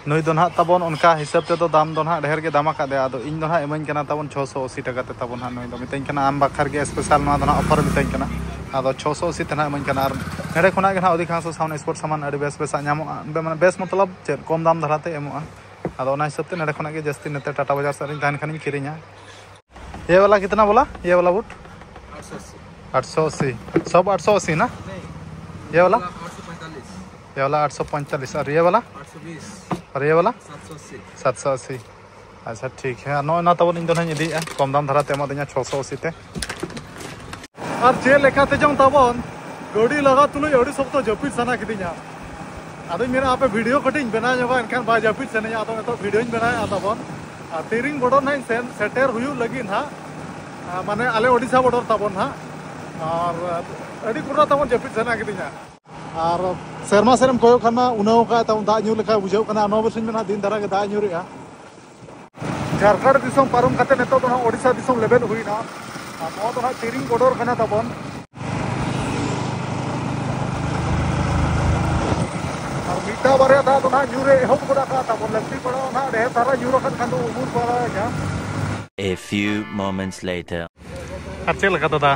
ᱱᱩᱭ ᱫᱚ ᱱᱟᱦᱟᱜ ᱛᱟᱵᱚᱱ ᱚᱱᱠᱟ ᱦᱤᱥᱟᱹᱵ ᱛᱮᱫᱚ ᱫᱟᱢ ᱫᱚ ᱱᱟᱦᱟᱜ ᱰᱷᱮᱨ ᱜᱮ ᱫᱟᱢ ᱟᱠᱟᱫᱮᱭᱟ᱾ ᱟᱫᱚ ᱤᱧ ᱫᱚ ᱱᱟᱦᱟᱜ ᱤᱢᱟᱹᱧ ᱠᱟᱱᱟ ᱛᱟᱵᱚᱱ ᱪᱷᱚᱥᱚ ᱟᱥᱤ ᱴᱟᱠᱟ ᱛᱮ ᱛᱟᱵᱚᱱ ᱱᱟᱦᱟᱜ᱾ ᱱᱩᱭ ᱫᱚ ᱢᱤᱛᱟᱹᱧ ᱠᱟᱱᱟ ᱟᱢ ᱵᱟᱠᱷᱨᱟ ᱜᱮ ᱥᱯᱮᱥᱟᱞ ᱱᱚᱣᱟ ᱫᱚ ᱱᱟᱦᱟᱜ ᱚᱯᱷᱟᱨ ᱮ ᱢᱤᱛᱟᱹᱧ ᱠᱟᱱᱟ᱾ ᱟᱫᱚ ᱪᱷᱚᱥᱚ ᱟᱥᱤ ᱛᱮ ᱱᱟᱦᱟᱜ ᱤᱢᱟᱹᱧ ᱠᱟᱱᱟ᱾ ᱟᱨ ᱱᱚᱰᱮ ᱠᱷᱚᱱᱟᱜ ᱜᱮ ᱱᱟᱦᱟᱜ ᱚᱫᱷᱤᱠᱟᱝᱥᱚ ᱥᱟᱣᱩᱱᱰ ᱥᱯᱳᱨᱴ ᱥᱟᱢᱟᱱ ᱟᱹᱰᱤ ᱵᱮᱥ ᱵᱮᱥᱟᱜ ᱧᱟᱢᱚᱜᱼᱟ᱾ ᱢᱟᱱᱮ ᱵᱮᱥ ᱢᱚᱛᱞᱚᱵ ᱪᱮᱫ, ᱠᱚᱢ ᱫᱟᱢ ᱫᱷᱟᱨᱟ ᱛᱮ ᱮᱢᱚᱜᱼᱟ᱾ ᱟᱫᱚ ᱚᱱᱟ ᱦᱤᱥᱟᱹᱵ ᱛᱮ ᱱᱚᱰᱮ ᱠᱷᱚᱱᱟᱜ ᱜᱮ ᱡᱟᱹᱥᱛᱤ ᱱᱚᱛᱮ ᱴᱟᱴᱟ ᱵᱟᱡᱟᱨ ᱥᱮᱫ ᱨᱤᱧ ᱛᱟᱦᱮᱱ ᱠᱷᱟᱱᱤᱧ ᱠᱤᱨᱤᱧᱟ᱾ ये वाला कितना बोला? ये वाला बूट? आठ सौ अस्सी। आठ सौ अस्सी। सब आठ सौ अस्सी ना? नहीं। ये वाला? आठ सौ पैंतालीस। ये वाला आठ सौ पैंतालीस। और ये वाला? आठ सौ बीस। और ये वाला? सात सौ अस्सी। सात सौ अस्सी। ᱟᱪᱪᱷᱟ, ᱴᱷᱤᱠ ᱦᱮᱸ, ᱱᱚᱜᱼᱚᱭ ᱱᱟ ᱛᱟᱵᱚᱱ ᱤᱧ ᱫᱚ ᱱᱟᱦᱟᱜ ᱤᱧ ᱤᱫᱤᱭᱮᱫᱼᱟ, ᱠᱚᱢ ᱫᱟᱢ ᱫᱷᱟᱨᱟ ᱛᱮ ᱮᱢᱟᱫᱤᱧᱟ ᱪᱷᱚᱥᱚ ᱟᱥᱤ ᱛᱮ᱾ ᱟᱨ ᱪᱮᱫ ᱞᱮᱠᱟ ᱛᱮ ᱪᱚᱝ ᱛᱟᱵᱚᱱ ᱜᱟᱹᱰᱤ ᱞᱟᱜᱟ ᱛᱩᱞᱩᱡ ᱟᱹᱰᱤ ᱥᱚᱠᱛᱚ ᱡᱟᱹᱯᱤᱫ ᱥᱟᱱᱟ ᱠᱤᱫᱤᱧᱟ᱾ ᱟᱫᱚᱧ ᱢᱮᱱᱟ ᱦᱟᱯᱮ ᱵᱷᱤᱰᱤᱭᱳ ᱠᱟᱹᱴᱤᱡ ᱤᱧ ᱵᱮᱱᱟᱣ ᱧᱚᱜᱟ, ᱮᱱᱠᱷᱟᱱ ᱵᱟᱭ ᱡᱟᱹᱯᱤᱫ ᱥᱟᱱᱟᱧᱟ᱾ ᱟᱫᱚ ᱱᱤᱛᱚᱜ ᱵᱷᱤᱰᱤᱭᱳᱧ ᱵᱮᱱᱟᱣᱮᱫᱼᱟ ᱛᱟᱵᱚᱱ᱾ ᱟᱨ ᱛᱤᱨᱤᱝ ᱵᱚᱰᱚᱨ ᱱᱟᱦᱟᱜ ᱤᱧ ᱥᱮᱱ ᱥᱮᱴᱮᱨ ᱦᱩᱭᱩᱜ ᱞᱟᱹᱜᱤᱫ ᱱᱟᱦᱟᱜ, ᱟᱨ ᱢᱟᱱᱮ ᱟᱞᱮ ᱳᱰᱤᱥᱟ ᱵᱚᱰᱚᱨ ᱛᱟᱵᱚᱱ ᱱᱟᱦᱟᱜ᱾ ᱟᱨ ᱟᱹᱰᱤ ᱠᱚᱰᱨᱟ ᱛᱟᱵᱚᱱ ᱡᱟᱹᱯᱤᱫ ᱥᱟᱱᱟ ᱠᱤᱫᱤᱧᱟ᱾ ᱟᱨ ᱥᱮᱨᱢᱟ ᱥᱮᱫ ᱮᱢ ᱠᱚᱭᱚᱜ ᱠᱷᱟᱱ ᱢᱟ ᱩᱱᱟᱹᱣ ᱠᱟᱜ ᱛᱟᱵᱚᱱ, ᱫᱟᱜ ᱧᱩᱨ ᱞᱮᱠᱟ ᱵᱩᱡᱷᱟᱹᱜ ᱠᱟᱱᱟ᱾ ᱱᱚᱣᱟ ᱵᱚᱪᱷᱚᱨ ᱢᱮᱱᱟᱜ ᱫᱤᱱ ᱫᱷᱟᱨᱟ ᱜᱮ ᱫᱟᱜ ᱧᱩᱨᱮᱜᱼᱟ᱾ ᱡᱷᱟᱲᱠᱷᱚᱸᱰ ᱫᱤᱥᱚᱢ ᱯᱟᱨᱚᱢ ᱠᱟᱛᱮ ᱱᱤᱛᱚᱜ ᱫᱚ ᱱᱟᱦᱟᱜ ᱳᱰᱤᱥᱟ ᱫᱤᱥᱚᱢ ᱞᱮᱵᱮᱫ ᱦᱩᱭᱱᱟ᱾ ᱟᱨ ᱱᱚᱣᱟ ᱫᱚ ᱱᱟᱦᱟᱜ ᱛᱤᱨᱤᱝ ᱵᱚᱰᱚᱨ ᱠᱟᱱᱟ ᱛᱟᱵᱚᱱ᱾ ᱟᱨ ᱢᱤᱫ ᱫᱷᱟᱣ ᱵᱟᱨᱭᱟ ᱫᱟᱜ ᱫᱚ ᱱᱟᱦᱟᱜ ᱧᱩᱨ ᱮ ᱮᱦᱚᱵ ᱜᱚᱫ ᱟᱠᱟᱫ ᱛᱟᱵᱚᱱ᱾ ᱞᱟᱹᱠᱛᱤ ᱯᱟᱲᱟᱣ ᱱᱟᱦᱟᱜ ᱰᱷᱮᱨ ᱫᱷᱟᱨᱟ ᱧᱩᱨ ᱟᱠᱟᱱ ᱠᱷᱟᱱ ᱫᱚ ᱩᱢᱩᱞ ᱯᱟᱲᱟᱣ ᱮᱱᱟ᱾ A few moments later. ᱟᱨ ᱪᱮᱫ ᱞᱮᱠᱟ ᱫᱟᱫᱟ,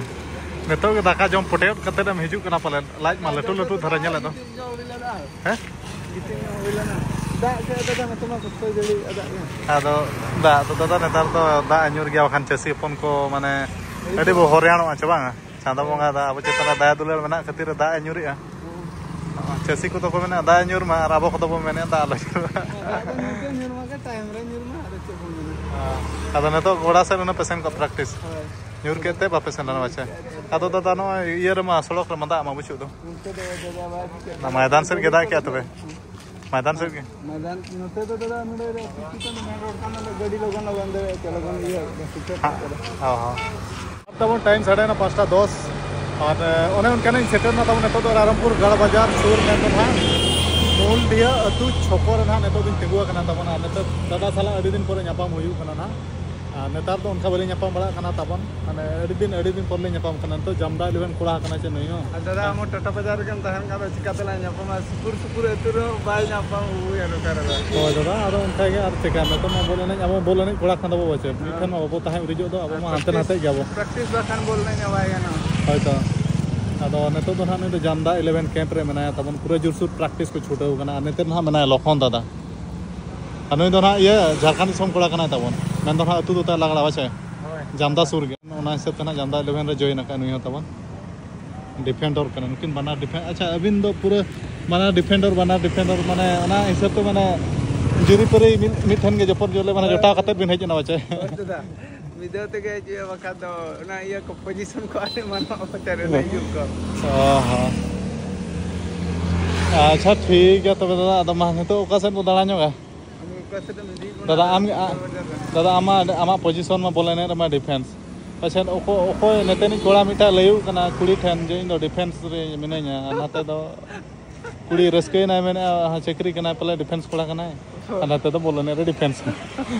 ᱱᱤᱛᱚᱜ ᱜᱮ ᱫᱟᱠᱟ ᱡᱚᱢ ᱯᱚᱴᱮᱫ ᱠᱟᱛᱮᱫ ᱮᱢ ᱦᱤᱡᱩᱜ ᱠᱟᱱᱟ ᱯᱟᱞᱮᱱ? ᱞᱟᱡ ᱢᱟ ᱞᱟᱹᱴᱩ ᱞᱟᱹᱴᱩ ᱫᱷᱟᱨᱟ ᱧᱮᱞᱮᱫ ᱫᱚ᱾ ᱦᱮᱸ? ᱜᱤᱛᱤᱡ ᱧᱚᱜ ᱦᱩᱭ ᱞᱮᱱᱟ᱾ ᱫᱟᱜ ᱠᱮᱫ ᱫᱟᱫᱟ, ᱱᱚᱛᱮ ᱢᱟ ᱥᱚᱠᱛᱚᱭ ᱡᱟᱹᱲᱤᱭᱮᱫᱼᱟ ᱫᱟᱜ ᱜᱮ᱾ ᱟᱫᱚ ᱫᱟᱜ ᱫᱚ ᱫᱟᱫᱟ, ᱱᱮᱛᱟᱨ ᱫᱚ ᱫᱟᱜ ᱮ ᱧᱩᱨ ᱜᱮᱭᱟ, ᱵᱟᱠᱷᱟᱱ ᱪᱟᱹᱥᱤ ᱦᱚᱯᱚᱱ ᱠᱚ ᱢᱟᱱᱮ ᱟᱹᱰᱤ ᱵᱚ ᱦᱚᱭᱨᱟᱱᱚᱜᱼᱟ ᱪᱮ ᱵᱟᱝᱟ? ᱪᱟᱸᱫᱚ ᱵᱚᱸᱜᱟ ᱫᱚ ᱟᱵᱚ ᱪᱮᱛᱟᱱ ᱨᱮ ᱫᱟᱭᱟ ᱫᱩᱞᱟᱹᱲ ᱢᱮᱱᱟᱜ ᱠᱷᱟᱹᱛᱤᱨ ᱫᱟᱜ ᱮ ᱧᱩᱨᱮᱜᱼᱟ᱾ ᱪᱟᱹᱥᱤ ᱠᱚᱫᱚ ᱠᱚ ᱢᱮᱱᱟ ᱫᱟᱜ ᱮ ᱧᱩᱨ ᱢᱟ, ᱟᱨ ᱟᱵᱚ ᱠᱚᱫᱚ ᱵᱚ ᱢᱮᱱᱮᱫᱼᱟ ᱫᱟᱜ ᱟᱞᱚ ᱧᱩᱨ ᱢᱟ᱾ ᱫᱟᱜ ᱫᱚ ᱧᱩᱨ ᱫᱚ ᱧᱩᱨ ᱢᱟ ᱜᱮ, ᱴᱟᱭᱤᱢ ᱨᱮ ᱧᱩᱨ ᱢᱟ, ᱟᱫᱚ ᱪᱮᱫ ᱵᱚᱱ ᱢᱮᱱᱟ? ᱟᱫᱚ ᱱᱤᱛᱚᱜ ᱜᱚᱰᱟ ᱥᱮᱫ ᱨᱮᱱ ᱯᱮᱥᱮᱱᱴ ᱠᱚ ᱯᱨᱮᱠᱴᱤᱥ ᱦᱳᱭ᱾ ᱧᱩᱨ ᱠᱮᱫ ᱛᱮ ᱵᱟᱯᱮ ᱥᱮᱱ ᱞᱮᱱᱟ ᱵᱟᱪᱮ? ᱟᱫᱚ ᱫᱟᱫᱟ, ᱱᱚᱜᱼᱚᱭ ᱤᱭᱟᱹ ᱨᱮᱢᱟ, ᱥᱚᱲᱚᱠ ᱨᱮᱢᱟ ᱫᱟᱜ ᱢᱟ ᱵᱟᱹᱪᱩᱜ ᱫᱚ᱾ ᱚᱱᱛᱮ ᱫᱚ ᱫᱟᱫᱟ ᱵᱟᱭ ᱪᱤᱠᱟᱹᱜ ᱚᱱᱟ ᱢᱚᱭᱫᱟᱱ ᱥᱮᱫ ᱜᱮ ᱫᱟᱜ ᱠᱮᱜᱼᱟ ᱛᱚᱵᱮ? ᱢᱚᱭᱫᱟᱱ ᱥᱮᱫ ᱜᱮ? ᱢᱚᱭᱫᱟᱱ ᱱᱚᱛᱮ ᱫᱚ ᱫᱟᱫᱟ, ᱱᱚᱰᱮ ᱨᱮ ᱥᱤᱴᱤ ᱠᱟᱱᱟ, ᱢᱮᱱ ᱨᱳᱰ ᱠᱟᱱᱟ, ᱜᱟᱹᱰᱤ ᱞᱚᱜᱚᱱ ᱞᱚᱜᱚᱱ ᱫᱟᱲᱮᱭᱟᱜᱼᱟ, ᱞᱚᱜᱚᱱ ᱤᱭᱟᱹ ᱦᱚᱸ, ᱦᱚᱸ᱾ ᱛᱟᱵᱚᱱ ᱴᱟᱭᱤᱢ ᱥᱟᱲᱮ ᱱᱚ, ᱯᱟᱸᱪᱴᱟ ᱫᱚᱥ᱾ ᱟᱨ, ᱮ, ᱚᱱᱮ ᱚᱱᱠᱟᱱᱟᱜ ᱤᱧ ᱥᱮᱴᱮᱨ ᱮᱱᱟ ᱛᱟᱵᱚᱱ᱾ ᱱᱤᱛᱚᱜ ᱫᱚ ᱨᱟᱭᱨᱚᱝᱯᱩᱨ ᱜᱟᱲ ᱵᱟᱡᱟᱨ ᱥᱩᱨ ᱢᱮᱱ ᱫᱚ ᱱᱟᱦᱟᱜ ᱢᱩᱞᱰᱤᱦᱟᱹ ᱟᱹᱛᱩ ᱪᱷᱚᱠᱚ ᱨᱮ ᱱᱟᱦᱟᱜ ᱱᱤᱛᱚᱜ ᱫᱚᱧ ᱛᱤᱸᱜᱩ ᱟᱠᱟᱱᱟ ᱛᱟᱵᱚᱱ᱾ ᱟᱨ ᱱᱤᱛᱚᱜ ᱫᱟᱫᱟ ᱥᱟᱞᱟᱜ ᱟᱹᱰᱤ ᱫᱤᱱ ᱯᱚᱨᱮ ᱧᱟᱯᱟᱢ ᱦᱩᱭᱩᱜ ᱠᱟᱱᱟ ᱱᱟᱦᱟᱜ᱾ ᱟᱨ ᱱᱮᱛᱟᱨ ᱫᱚ ᱚᱱᱠᱟ ᱵᱟᱞᱮ ᱧᱟᱯᱟᱢ ᱵᱟᱲᱟᱜ ᱠᱟᱱᱟ ᱛᱟᱵᱚᱱ, ᱢᱟᱱᱮ ᱟᱹᱰᱤ ᱫᱤᱱ ᱟᱹᱰᱤ ᱫᱤᱱ ᱯᱚᱨ ᱞᱮ ᱧᱟᱯᱟᱢ ᱠᱟᱱᱟ᱾ ᱱᱤᱛᱚᱜ ᱡᱟᱢᱫᱟ ᱤᱞᱮᱵᱷᱮᱱ ᱠᱚᱲᱟ ᱠᱟᱱᱟ ᱪᱮ ᱱᱩᱭ ᱦᱚᱸ? ᱟᱨ ᱫᱟᱫᱟ, ᱟᱢ ᱦᱚᱸ ᱴᱟᱴᱟ ᱵᱟᱡᱟᱨ ᱨᱮᱜᱮᱢ ᱛᱟᱦᱮᱱ ᱠᱟᱱ ᱫᱚ, ᱪᱤᱠᱟᱹ ᱛᱮᱞᱟᱝ ᱧᱟᱯᱟᱢᱟ? ᱥᱩᱯᱩᱨ ᱥᱩᱯᱩᱨ ᱟᱹᱛᱩ ᱨᱮᱦᱚᱸ ᱵᱟᱭ ᱧᱟᱯᱟᱢ ᱟᱹᱜᱩᱭᱟ ᱱᱚᱝᱠᱟ ᱨᱮᱫᱚ᱾ ᱦᱳᱭ ᱫᱟᱫᱟ, ᱟᱫᱚ ᱚᱱᱠᱟ ᱜᱮ ᱟᱨ ᱪᱮᱠᱟ, ᱱᱤᱛᱚᱜ ᱢᱟ ᱵᱚᱞ ᱮᱱᱮᱡ, ᱟᱵᱚ ᱵᱚᱞ ᱮᱱᱮᱡ ᱠᱚᱲᱟ ᱠᱷᱟᱱ ᱫᱚ ᱵᱟᱵᱚ ᱪᱮᱫ, ᱢᱤᱫᱴᱷᱮᱱ ᱢᱟ ᱵᱟᱵᱚ ᱛᱟᱦᱮᱸ ᱩᱨᱤᱡᱚᱜ ᱫᱚ, ᱟᱵᱚ ᱢᱟ ᱦᱟᱱᱛᱮ ᱱᱟᱛᱮ ᱜᱮᱭᱟᱵᱚ᱾ ᱯᱨᱮᱠᱴᱤᱥ ᱵᱟᱠᱷᱟᱱ ᱵᱚᱞ ᱮᱱᱮᱡ ᱢᱟ ᱵᱟᱭ ᱜᱟᱱᱚᱜᱼᱟ᱾ ᱦᱳᱭ ᱛᱚ᱾ ᱟᱫᱚ ᱱᱤᱛᱚᱜ ᱫᱚ ᱱᱟᱦᱟᱜ ᱱᱩᱭ ᱫᱚ ᱡᱟᱢᱫᱟ ᱤᱞᱮᱵᱷᱮᱱ ᱠᱮᱢᱯ ᱨᱮ ᱢᱮᱱᱟᱭᱟ ᱛᱟᱵᱚᱱ, ᱯᱩᱨᱟᱹ ᱡᱳᱨᱥᱳᱨ ᱯᱨᱮᱠᱴᱤᱥ ᱠᱚ ᱪᱷᱩᱴᱟᱹᱣ ᱠᱟᱱᱟ᱾ ᱟᱨ ᱱᱚᱛᱮ ᱨᱮ ᱱᱟᱦᱟᱜ ᱢᱮᱱᱟᱭᱟ ᱞᱚᱠᱷᱚᱱ ᱫᱟᱫᱟ, ᱟᱨ ᱱᱩᱭ ᱫᱚ ᱱᱟᱦᱟᱜ ᱤᱭᱟᱹ ᱡᱷᱟᱲᱠᱷᱚᱸᱰ ᱫᱤᱥᱚᱢ ᱠᱚᱲᱟ ᱠᱟᱱᱟᱭ ᱛᱟᱵᱚᱱ, ᱢᱮᱱᱫᱚ ᱱᱟᱦᱟᱜ ᱟᱹᱛᱩ ᱫᱚ ᱛᱟᱭ ᱞᱟᱜᱲᱟ ᱵᱟᱪᱮ? ᱦᱳᱭ᱾ ᱡᱟᱢᱫᱟ ᱥᱩᱨ ᱜᱮ᱾ ᱚᱱᱟ ᱦᱤᱥᱟᱹᱵ ᱛᱮ ᱱᱟᱦᱟᱜ ᱡᱟᱢᱫᱟ ᱤᱞᱮᱵᱷᱮᱱ ᱨᱮ ᱡᱚᱭᱮᱱ ᱟᱠᱟᱫ ᱱᱩᱭ ᱦᱚᱸ ᱛᱟᱵᱚᱱ᱾ ᱰᱤᱯᱷᱮᱱᱰᱚᱨ ᱠᱟᱱᱟ, ᱱᱩᱠᱤᱱ ᱵᱟᱱᱟᱨ ᱰᱤᱯᱷᱮᱱ-, ᱟᱪᱪᱷᱟ, ᱟᱹᱵᱤᱱ ᱫᱚ ᱯᱩᱨᱟᱹ ᱵᱟᱱᱟᱨ ᱰᱤᱯᱷᱮᱱᱰᱚᱨ, ᱵᱟᱱᱟᱨ ᱰᱤᱯᱷᱮᱱᱰᱚᱨ, ᱢᱟᱱᱮ ᱚᱱᱟ ᱦᱤᱥᱟᱹᱵ ᱛᱮ ᱢᱟᱱᱮ ᱡᱩᱨᱤᱯᱟᱹᱨᱤ ᱢᱤᱫ, ᱢᱤᱫ ᱴᱷᱮᱱ ᱜᱮ ᱡᱚᱯᱚᱲ ᱡᱚᱞᱮ, ᱢᱟᱱᱮ ᱡᱚᱴᱟᱣ ᱠᱟᱛᱮ ᱵᱤᱱ ᱦᱮᱡ ᱮᱱᱟ ᱵᱟᱪᱮ? ᱦᱳᱭ ᱫᱟᱫᱟ, ᱢᱤᱫ ᱫᱷᱟᱣ ᱛᱮᱜᱮ ᱦᱤᱡᱩᱜᱼᱟ, ᱵᱟᱠᱷᱟᱱ ᱫᱚ ᱚᱱᱟ ᱤᱭᱟᱹ ᱠᱚ ᱯᱚᱡᱤᱥᱚᱱ ᱠᱚ ᱟᱹᱰᱤ ᱢᱟᱱᱚᱜ ᱯᱟᱪᱮ ᱨᱮ ᱦᱤᱡᱩᱜ ᱠᱚ᱾ ᱚ ᱦᱚᱸ᱾ ᱟᱪᱪᱷᱟ, ᱴᱷᱤᱠ ᱜᱮᱭᱟ ᱛᱚᱵᱮ ᱫᱟᱫᱟ, ᱟᱫᱚ ᱢᱟ ᱱᱤᱛᱚᱜ ᱚᱠᱟ ᱥᱮᱫ ᱵᱚ ᱫᱟᱬᱟ ᱧᱚᱜᱟ? ᱟᱢ ᱚᱠᱟ ᱥᱮᱫ ᱮᱢ ᱤᱫᱤᱭᱮᱫ ᱵᱚᱱᱟ? ᱫᱟᱫᱟ, ᱟᱢ, ᱟ-, ᱫᱟᱫᱟ, ᱟᱢᱟᱜ, ᱟᱢᱟᱜ ᱯᱚᱡᱤᱥᱚᱱ ᱢᱟ ᱵᱚᱞ ᱮᱱᱮᱡ ᱨᱮᱢᱟ ᱰᱤᱯᱷᱮᱱᱥ᱾ ᱯᱟᱪᱷᱮᱫ ᱚᱠᱚ-, ᱚᱠᱚᱭ ᱱᱚᱛᱮᱱᱤᱡ ᱠᱚᱲᱟ ᱢᱤᱫᱴᱟᱝ ᱞᱟᱹᱭᱩᱜ ᱠᱟᱱᱟ ᱠᱩᱲᱤ ᱴᱷᱮᱱ ᱡᱮ, "ᱤᱧ ᱫᱚ ᱰᱤᱯᱷᱮᱱᱥ ᱨᱮ ᱢᱤᱱᱟᱹᱧᱟ", ᱟᱨ ᱱᱟᱛᱮ ᱫᱚ ᱠᱩᱲᱤ ᱨᱟᱹᱥᱠᱟᱹᱭᱮᱱᱟᱭ, ᱢᱮᱱᱮᱫᱼᱟ, "ᱦᱮᱸ, ᱪᱟᱹᱠᱨᱤ ᱠᱟᱱᱟᱭ ᱯᱟᱞᱮ, ᱰᱤᱯᱷᱮᱱᱥ ᱠᱚᱲᱟ ᱠᱟᱱᱟᱭ", ᱟᱨ ᱱᱟᱛᱮ ᱫᱚ ᱵᱚᱞ ᱮᱱᱮᱡ ᱨᱮ ᱰᱤᱯᱷᱮᱱᱥ᱾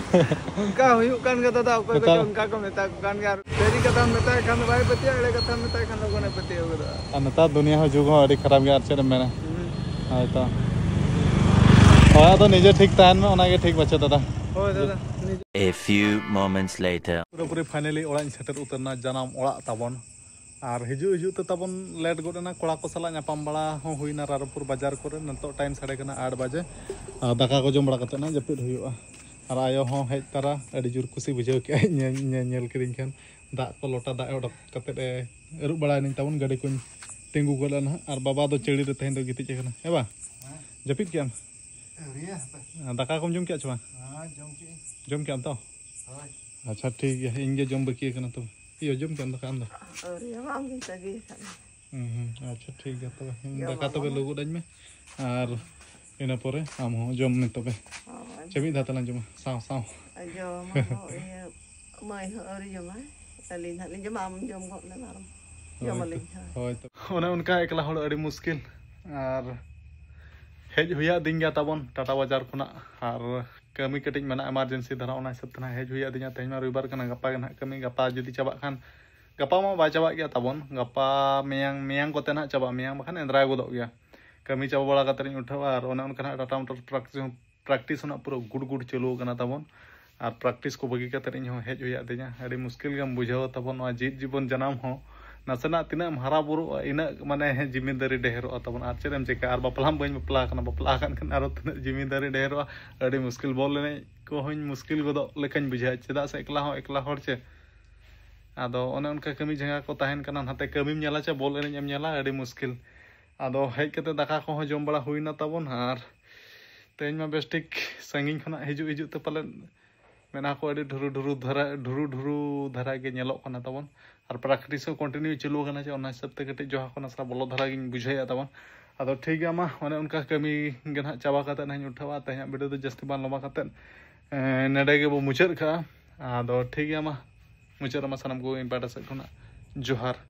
ᱚᱱᱠᱟ ᱦᱩᱭᱩᱜ ᱠᱟᱱ ᱜᱮᱭᱟ ᱫᱟᱫᱟ, ᱚᱠᱚᱭ ᱠᱚᱪᱚ ᱱᱮᱛᱟᱨ ᱚᱱᱠᱟ ᱠᱚ ᱢᱮᱛᱟ ᱠᱚ ᱠᱟᱱ ᱜᱮᱭᱟ᱾ ᱟᱨ ᱥᱟᱹᱨᱤ ᱠᱟᱛᱷᱟᱢ ᱢᱮᱛᱟᱭ ᱠᱷᱟᱱ ᱫᱚ ᱵᱟᱭ ᱯᱟᱹᱛᱭᱟᱹᱜᱼᱟ, ᱮᱲᱮ ᱠᱟᱛᱷᱟᱢ ᱢᱮᱛᱟᱭ ᱠᱷᱟᱱ ᱫᱚ ᱜᱚᱱᱮ ᱯᱟᱹᱛᱭᱟᱹᱣ ᱜᱚᱫᱚᱜᱼᱟ᱾ ᱟᱨ ᱱᱮᱛᱟᱨ ᱫᱩᱱᱤᱭᱟᱹ ᱦᱚᱸ, ᱡᱩᱜᱽ ᱦᱚᱸ ᱟᱹᱰᱤ ᱠᱷᱟᱨᱟᱯ ᱜᱮᱭᱟ, ᱟᱨ ᱪᱮᱫ ᱮᱢ ᱢᱮᱱᱟ? ᱦᱩᱸ᱾ ᱦᱳᱭ ᱛᱚ᱾ ᱦᱳᱭ, ᱟᱫᱚ ᱱᱤᱡᱮ ᱴᱷᱤᱠ ᱛᱟᱦᱮᱱ ᱢᱮ, ᱚᱱᱟ ᱜᱮ ᱴᱷᱤᱠ ᱵᱟᱪᱮ ᱫᱟᱫᱟ? ᱦᱳᱭ ᱫᱟᱫᱟ, ᱱᱤᱡᱮ A few moments later. ᱯᱩᱨᱟᱹᱯᱩᱨᱤ finally ᱚᱲᱟᱜ ᱤᱧ ᱥᱮᱴᱮᱨ ᱩᱛᱟᱹᱨ ᱮᱱᱟ, ᱡᱟᱱᱟᱢ ᱚᱲᱟᱜ ᱛᱟᱵᱚᱱ᱾ ᱟᱨ ᱦᱤᱡᱩᱜ ᱦᱤᱡᱩᱜ ᱛᱮ ᱛᱟᱵᱚᱱ ᱞᱮᱴ ᱜᱚᱫ ᱮᱱᱟ, ᱠᱚᱲᱟ ᱠᱚ ᱥᱟᱞᱟᱜ ᱧᱟᱯᱟᱢ ᱵᱟᱲᱟ ᱦᱚᱸ ᱦᱩᱭᱱᱟ ᱨᱟᱭᱨᱚᱝᱯᱩᱨ ᱵᱟᱡᱟᱨ ᱠᱚᱨᱮ᱾ ᱱᱤᱛᱚᱜ ᱴᱟᱭᱤᱢ ᱥᱟᱰᱮ ᱠᱟᱱᱟ ᱟᱴ ᱵᱟᱡᱮ᱾ ᱟᱨ ᱫᱟᱠᱟ ᱠᱚ ᱡᱚᱢ ᱵᱟᱲᱟ ᱠᱟᱛᱮᱫ ᱱᱟᱜ ᱡᱟᱹᱯᱤᱫ ᱦᱩᱭᱩᱜᱼᱟ᱾ ᱟᱨ ᱟᱭᱳ ᱦᱚᱸ ᱦᱮᱡ ᱛᱟᱨᱟ, ᱟᱹᱰᱤ ᱡᱳᱨ ᱠᱩᱥᱤ ᱵᱩᱡᱷᱟᱹᱣ ᱠᱮᱜᱼᱟᱭ ᱧᱮᱞ, ᱧᱮᱞ, ᱧᱮᱞ ᱠᱤᱫᱤᱧ ᱠᱷᱟᱱ᱾ ᱫᱟᱜ ᱠᱚ ᱞᱚᱴᱟ ᱫᱟᱜ ᱮ ᱚᱰᱚᱠ ᱠᱟᱛᱮᱫ ᱮ ᱟᱹᱨᱩᱵ ᱵᱟᱲᱟᱭᱮᱱᱟᱹᱧ ᱛᱟᱵᱚᱱ, ᱜᱟᱹᱰᱤ ᱠᱚᱧ ᱛᱤᱸᱜᱩ ᱜᱚᱫ ᱞᱮᱱᱟ ᱦᱟᱸᱜ᱾ ᱟᱨ ᱵᱟᱵᱟ ᱫᱚ ᱪᱟᱹᱲᱤ ᱨᱮ ᱛᱮᱦᱮᱧ ᱫᱚ ᱜᱤᱛᱤᱡ ᱟᱠᱟᱱᱟ᱾ ᱦᱮᱸ ᱵᱟ? ᱦᱮᱸ᱾ ᱡᱟᱹᱯᱤᱫ ᱠᱮᱜᱼᱟᱢ? ᱟᱹᱣᱨᱤᱭᱟ, ᱦᱟᱯᱮ᱾ ᱫᱟᱠᱟ ᱠᱚᱢ ᱡᱚᱢ ᱠᱮᱜᱼᱟ ᱪᱮ ᱵᱟᱝ? ᱦᱮᱸ, ᱡᱚᱢ ᱠᱮᱜᱼᱟᱹᱧ᱾ ᱡᱚᱢ ᱠᱮᱜᱼᱟᱢ ᱛᱚ? ᱦᱳᱭ᱾ ᱟᱪᱪᱷᱟ, ᱴᱷᱤᱠ ᱜᱮᱭᱟ, ᱤᱧ ᱜᱮ ᱡᱚᱢ ᱵᱟᱹᱠᱤ ᱟᱠᱟᱱᱟ ᱛᱚᱵᱮ᱾ ᱤᱭᱟᱹ, ᱡᱚᱢ ᱠᱮᱜᱼᱟᱢ ᱫᱟᱠᱟ ᱟᱢ ᱫᱚ? ᱟᱹᱣᱨᱤ, ᱟᱢ ᱜᱮᱧ ᱛᱟᱺᱜᱤ ᱟᱠᱟᱫ ᱢᱮ᱾ ᱦᱩᱸ, ᱦᱩᱸ, ᱟᱪᱪᱷᱟ, ᱴᱷᱤᱠ ᱜᱮᱭᱟ ᱛᱚᱵᱮ᱾ ᱦᱩᱸ, ᱡᱚᱢ ᱫᱟᱠᱟ ᱟᱢ ᱛᱚᱵᱮ ᱟᱢ᱾ ᱞᱩ ᱜᱚᱫ ᱟᱹᱧ ᱢᱮ, ᱟᱨ ᱤᱱᱟᱹ ᱯᱚᱨᱮ ᱟᱢ ᱦᱚᱸ ᱡᱚᱢ ᱢᱮ ᱛᱚᱵᱮ᱾ ᱦᱳᱭ᱾ ᱪᱮ ᱢᱤᱫ ᱫᱷᱟᱣ ᱛᱮᱞᱟᱝ ᱡᱚᱢᱟ ᱥᱟᱶ ᱥᱟᱶ? ᱡᱚᱢ ᱟᱵᱚ, ᱤᱭᱟᱹ, ᱢᱟᱹᱭ ᱦᱚᱸ ᱟᱹᱣᱨᱤ ᱡᱚᱢᱟᱭ᱾ ᱟᱹᱞᱤᱧ ᱦᱟᱸᱜ ᱞᱤᱧ ᱡᱚᱢᱟ, ᱟᱢ ᱡᱚᱢ ᱜᱚᱫ ᱞᱮᱢ ᱟᱨ ᱦᱳᱭ ᱛᱚ, ᱡᱚᱢᱟᱞᱤᱧ ᱦᱟᱸᱜ᱾ ᱦᱳᱭ ᱛᱚ᱾ ᱚᱱᱮ ᱚᱱᱠᱟ ᱮᱠᱞᱟ ᱦᱚᱲ ᱟᱹᱰᱤ ᱢᱩᱥᱠᱤᱞ᱾ ᱟᱨ ᱦᱮᱡ ᱦᱩᱭᱟᱫᱤᱧ ᱜᱮᱭᱟ ᱛᱟᱵᱚᱱ ᱴᱟᱴᱟ ᱵᱟᱡᱟᱨ ᱠᱷᱚᱱᱟᱜ, ᱟᱨ ᱠᱟᱹᱢᱤ ᱠᱟᱹᱴᱤᱡ ᱢᱮᱱᱟᱜᱼᱟ, ᱮᱢᱟᱨᱡᱮᱱᱥᱤ ᱫᱷᱟᱨᱟ, ᱚᱱᱟ ᱦᱤᱥᱟᱹᱵ ᱛᱮ ᱱᱟᱦᱟᱜ ᱦᱮᱡ ᱦᱩᱭ ᱟᱹᱫᱤᱧᱟ᱾ ᱛᱮᱦᱮᱧ ᱢᱟ ᱨᱚᱵᱤᱵᱟᱨ ᱠᱟᱱᱟ, ᱜᱟᱯᱟ ᱜᱮ ᱱᱟᱦᱟᱜ ᱠᱟᱹᱢᱤ, ᱜᱟᱯᱟ ᱡᱩᱫᱤ ᱪᱟᱵᱟᱜ ᱠᱷᱟᱱ, ᱜᱟᱯᱟ ᱢᱟ ᱵᱟᱭ ᱪᱟᱵᱟᱜ ᱜᱮᱭᱟ ᱛᱟᱵᱚᱱ, ᱜᱟᱯᱟ ᱢᱮᱭᱟᱝ, ᱢᱮᱭᱟᱝ ᱠᱚᱛᱮ ᱱᱟᱦᱟᱜ ᱪᱟᱵᱟᱜᱼᱟ, ᱢᱮᱭᱟᱝ ᱵᱟᱠᱷᱟᱱ ᱮᱸᱫᱽᱨᱟᱭ ᱜᱚᱫᱚᱜ ᱜᱮᱭᱟ᱾ ᱠᱟᱹᱢᱤ ᱪᱟᱵᱟ ᱵᱟᱲᱟ ᱠᱟᱛᱮ ᱤᱧ ᱩᱴᱷᱟᱹᱣᱟ ᱟᱨ ᱚᱱᱮ ᱚᱱᱠᱟ ᱱᱟᱦᱟᱜ ᱴᱟᱴᱟ ᱢᱚᱴᱚᱨ ᱯᱨᱮᱠᱴᱤᱥ ᱦᱚᱸ, ᱯᱨᱮᱠᱴᱤᱥ ᱦᱚᱸ ᱱᱟᱦᱟᱜ ᱯᱩᱨᱟᱹ ᱜᱩᱰ ᱜᱩᱰ ᱪᱟᱹᱞᱩ ᱟᱠᱟᱱᱟ ᱛᱟᱵᱚᱱ᱾ ᱟᱨ ᱯᱨᱮᱠᱴᱤᱥ ᱠᱚ ᱵᱟᱹᱜᱤ ᱠᱟᱛᱮ ᱤᱧ ᱦᱚᱸ ᱦᱮᱡ ᱦᱩᱭ ᱟᱹᱫᱤᱧᱟ᱾ ᱟᱹᱰᱤ ᱢᱩᱥᱠᱤᱞ ᱜᱮᱢ ᱵᱩᱡᱷᱟᱹᱣᱟ ᱛᱟᱵᱚᱱ ᱱᱚᱣᱟ ᱡᱤᱣᱮᱫ ᱡᱤᱵᱚᱱ ᱡᱟᱱᱟᱢ ᱦᱚᱸ᱾ ᱱᱟᱥᱮᱱᱟᱜ ᱛᱤᱱᱟᱹᱜ ᱮᱢ ᱦᱟᱨᱟ ᱵᱩᱨᱩᱜᱼᱟ, ᱤᱱᱟᱹᱜ ᱢᱟᱱᱮ ᱡᱤᱢᱤᱫᱟᱨᱤ ᱰᱷᱮᱨᱚᱜᱼᱟ ᱛᱟᱵᱚᱱ᱾ ᱟᱨ ᱪᱮᱫ ᱮᱢ ᱪᱤᱠᱟᱹᱭᱟ, ᱟᱨ ᱵᱟᱯᱞᱟ ᱦᱚᱸ ᱵᱟᱹᱧ ᱵᱟᱯᱞᱟ ᱟᱠᱟᱱᱟ, ᱵᱟᱯᱞᱟ ᱟᱠᱟᱱ ᱠᱷᱟᱱ ᱟᱨᱚ ᱛᱤᱱᱟᱹᱜ ᱡᱤᱢᱤᱫᱟᱨᱤ ᱰᱷᱮᱨᱚᱜᱼᱟ᱾ ᱟᱹᱰᱤ ᱢᱩᱥᱠᱤᱞ, ᱵᱚᱞ ᱮᱱᱮᱡ ᱠᱚᱦᱚᱸᱧ ᱢᱩᱥᱠᱤᱞ ᱜᱚᱫᱚᱜ ᱞᱮᱠᱟᱧ ᱵᱩᱡᱷᱟᱹᱣᱟ, ᱪᱮᱫᱟᱜ ᱥᱮ ᱮᱠᱞᱟ ᱦᱚᱸ ᱮᱠᱞᱟ ᱦᱚᱲ ᱪᱮ᱾ ᱟᱫᱚ ᱚᱱᱮ ᱚᱱᱠᱟ ᱠᱟᱹᱢᱤ ᱡᱟᱸᱜᱟ ᱠᱚ ᱛᱟᱦᱮᱱ ᱠᱟᱱᱟ, ᱱᱟᱛᱮ ᱠᱟᱹᱢᱤᱢ ᱧᱮᱞᱟ ᱪᱮ ᱵᱚᱞ ᱮᱱᱮᱡ ᱮᱢ ᱧᱮᱞᱟ, ᱟᱹᱰᱤ ᱢᱩᱥᱠᱤᱞ᱾ ᱟᱫᱚ ᱦᱮᱡ ᱠᱟᱛᱮ ᱫᱟᱠᱟ ᱠᱚᱦᱚᱸ ᱡᱚᱢ ᱵᱟᱲᱟ ᱦᱩᱭᱱᱟ ᱛᱟᱵᱚᱱ, ᱟᱨ ᱛᱮᱦᱮᱧ ᱢᱟ ᱵᱮᱥ ᱴᱷᱤᱠ ᱥᱟᱺᱜᱤᱧ ᱠᱷᱚᱱᱟᱜ ᱦᱤᱡᱩᱜ ᱦᱤᱡᱩᱜ ᱛᱮ ᱯᱟᱞᱮᱱ ᱢᱮᱱᱟ ᱠᱚ ᱟᱹᱰᱤ ᱰᱷᱩᱨᱩ ᱰᱷᱩᱨᱩ ᱫᱷᱟᱨᱟ, ᱰᱷᱩᱨᱩ ᱰᱷᱩᱨᱩ ᱫᱷᱟᱨᱟ ᱜᱮ ᱧᱮᱞᱚᱜ ᱠᱟᱱᱟ ᱛᱟᱵᱚᱱ᱾ ᱟᱨ ᱯᱨᱮᱠᱴᱤᱥ ᱦᱚᱸ ᱠᱚᱱᱴᱤᱱᱤᱭᱩ ᱪᱟᱹᱞᱩ ᱟᱠᱟᱱᱟ ᱪᱮ, ᱚᱱᱟ ᱦᱤᱥᱟᱹᱵ ᱛᱮ ᱠᱟᱹᱴᱤᱡ ᱡᱚᱦᱟ ᱠᱚ ᱱᱟᱥᱮ ᱵᱚᱞᱚ ᱫᱷᱟᱨᱟ ᱜᱤᱧ ᱵᱩᱡᱷᱟᱹᱣᱮᱫᱼᱟ ᱛᱟᱵᱚᱱ᱾ ᱟᱫᱚ ᱴᱷᱤᱠ ᱜᱮᱭᱟ, ᱢᱟ ᱚᱱᱮ ᱚᱱᱠᱟ ᱠᱟᱹᱢᱤ ᱜᱮ ᱱᱟᱦᱟᱜ ᱪᱟᱵᱟ ᱠᱟᱛᱮ ᱱᱟᱦᱟᱜ ᱤᱧ ᱩᱴᱷᱟᱹᱣᱟ᱾ ᱛᱮᱦᱮᱧᱟᱜ ᱵᱷᱤᱰᱤᱭᱳ ᱫᱚ ᱡᱟᱹᱥᱛᱤ ᱵᱟᱝ ᱞᱚᱢᱵᱟ ᱠᱟᱛᱮ, ᱮᱸ, ᱱᱚᱰᱮ ᱜᱮᱵᱚ ᱢᱩᱪᱟᱹᱫ ᱠᱟᱜᱼᱟ᱾ ᱟᱫᱚ ᱴᱷᱤᱠ ᱜᱮᱭᱟ, ᱢᱟ ᱢᱩᱪᱟᱹᱫ ᱨᱮᱢᱟ ᱥᱟᱱᱟᱢ ᱠᱚ ᱤᱧ ᱯᱟᱦᱴᱟ ᱥᱮᱫ ᱠᱷᱚᱱᱟᱜ ᱡᱚᱦᱟᱨ᱾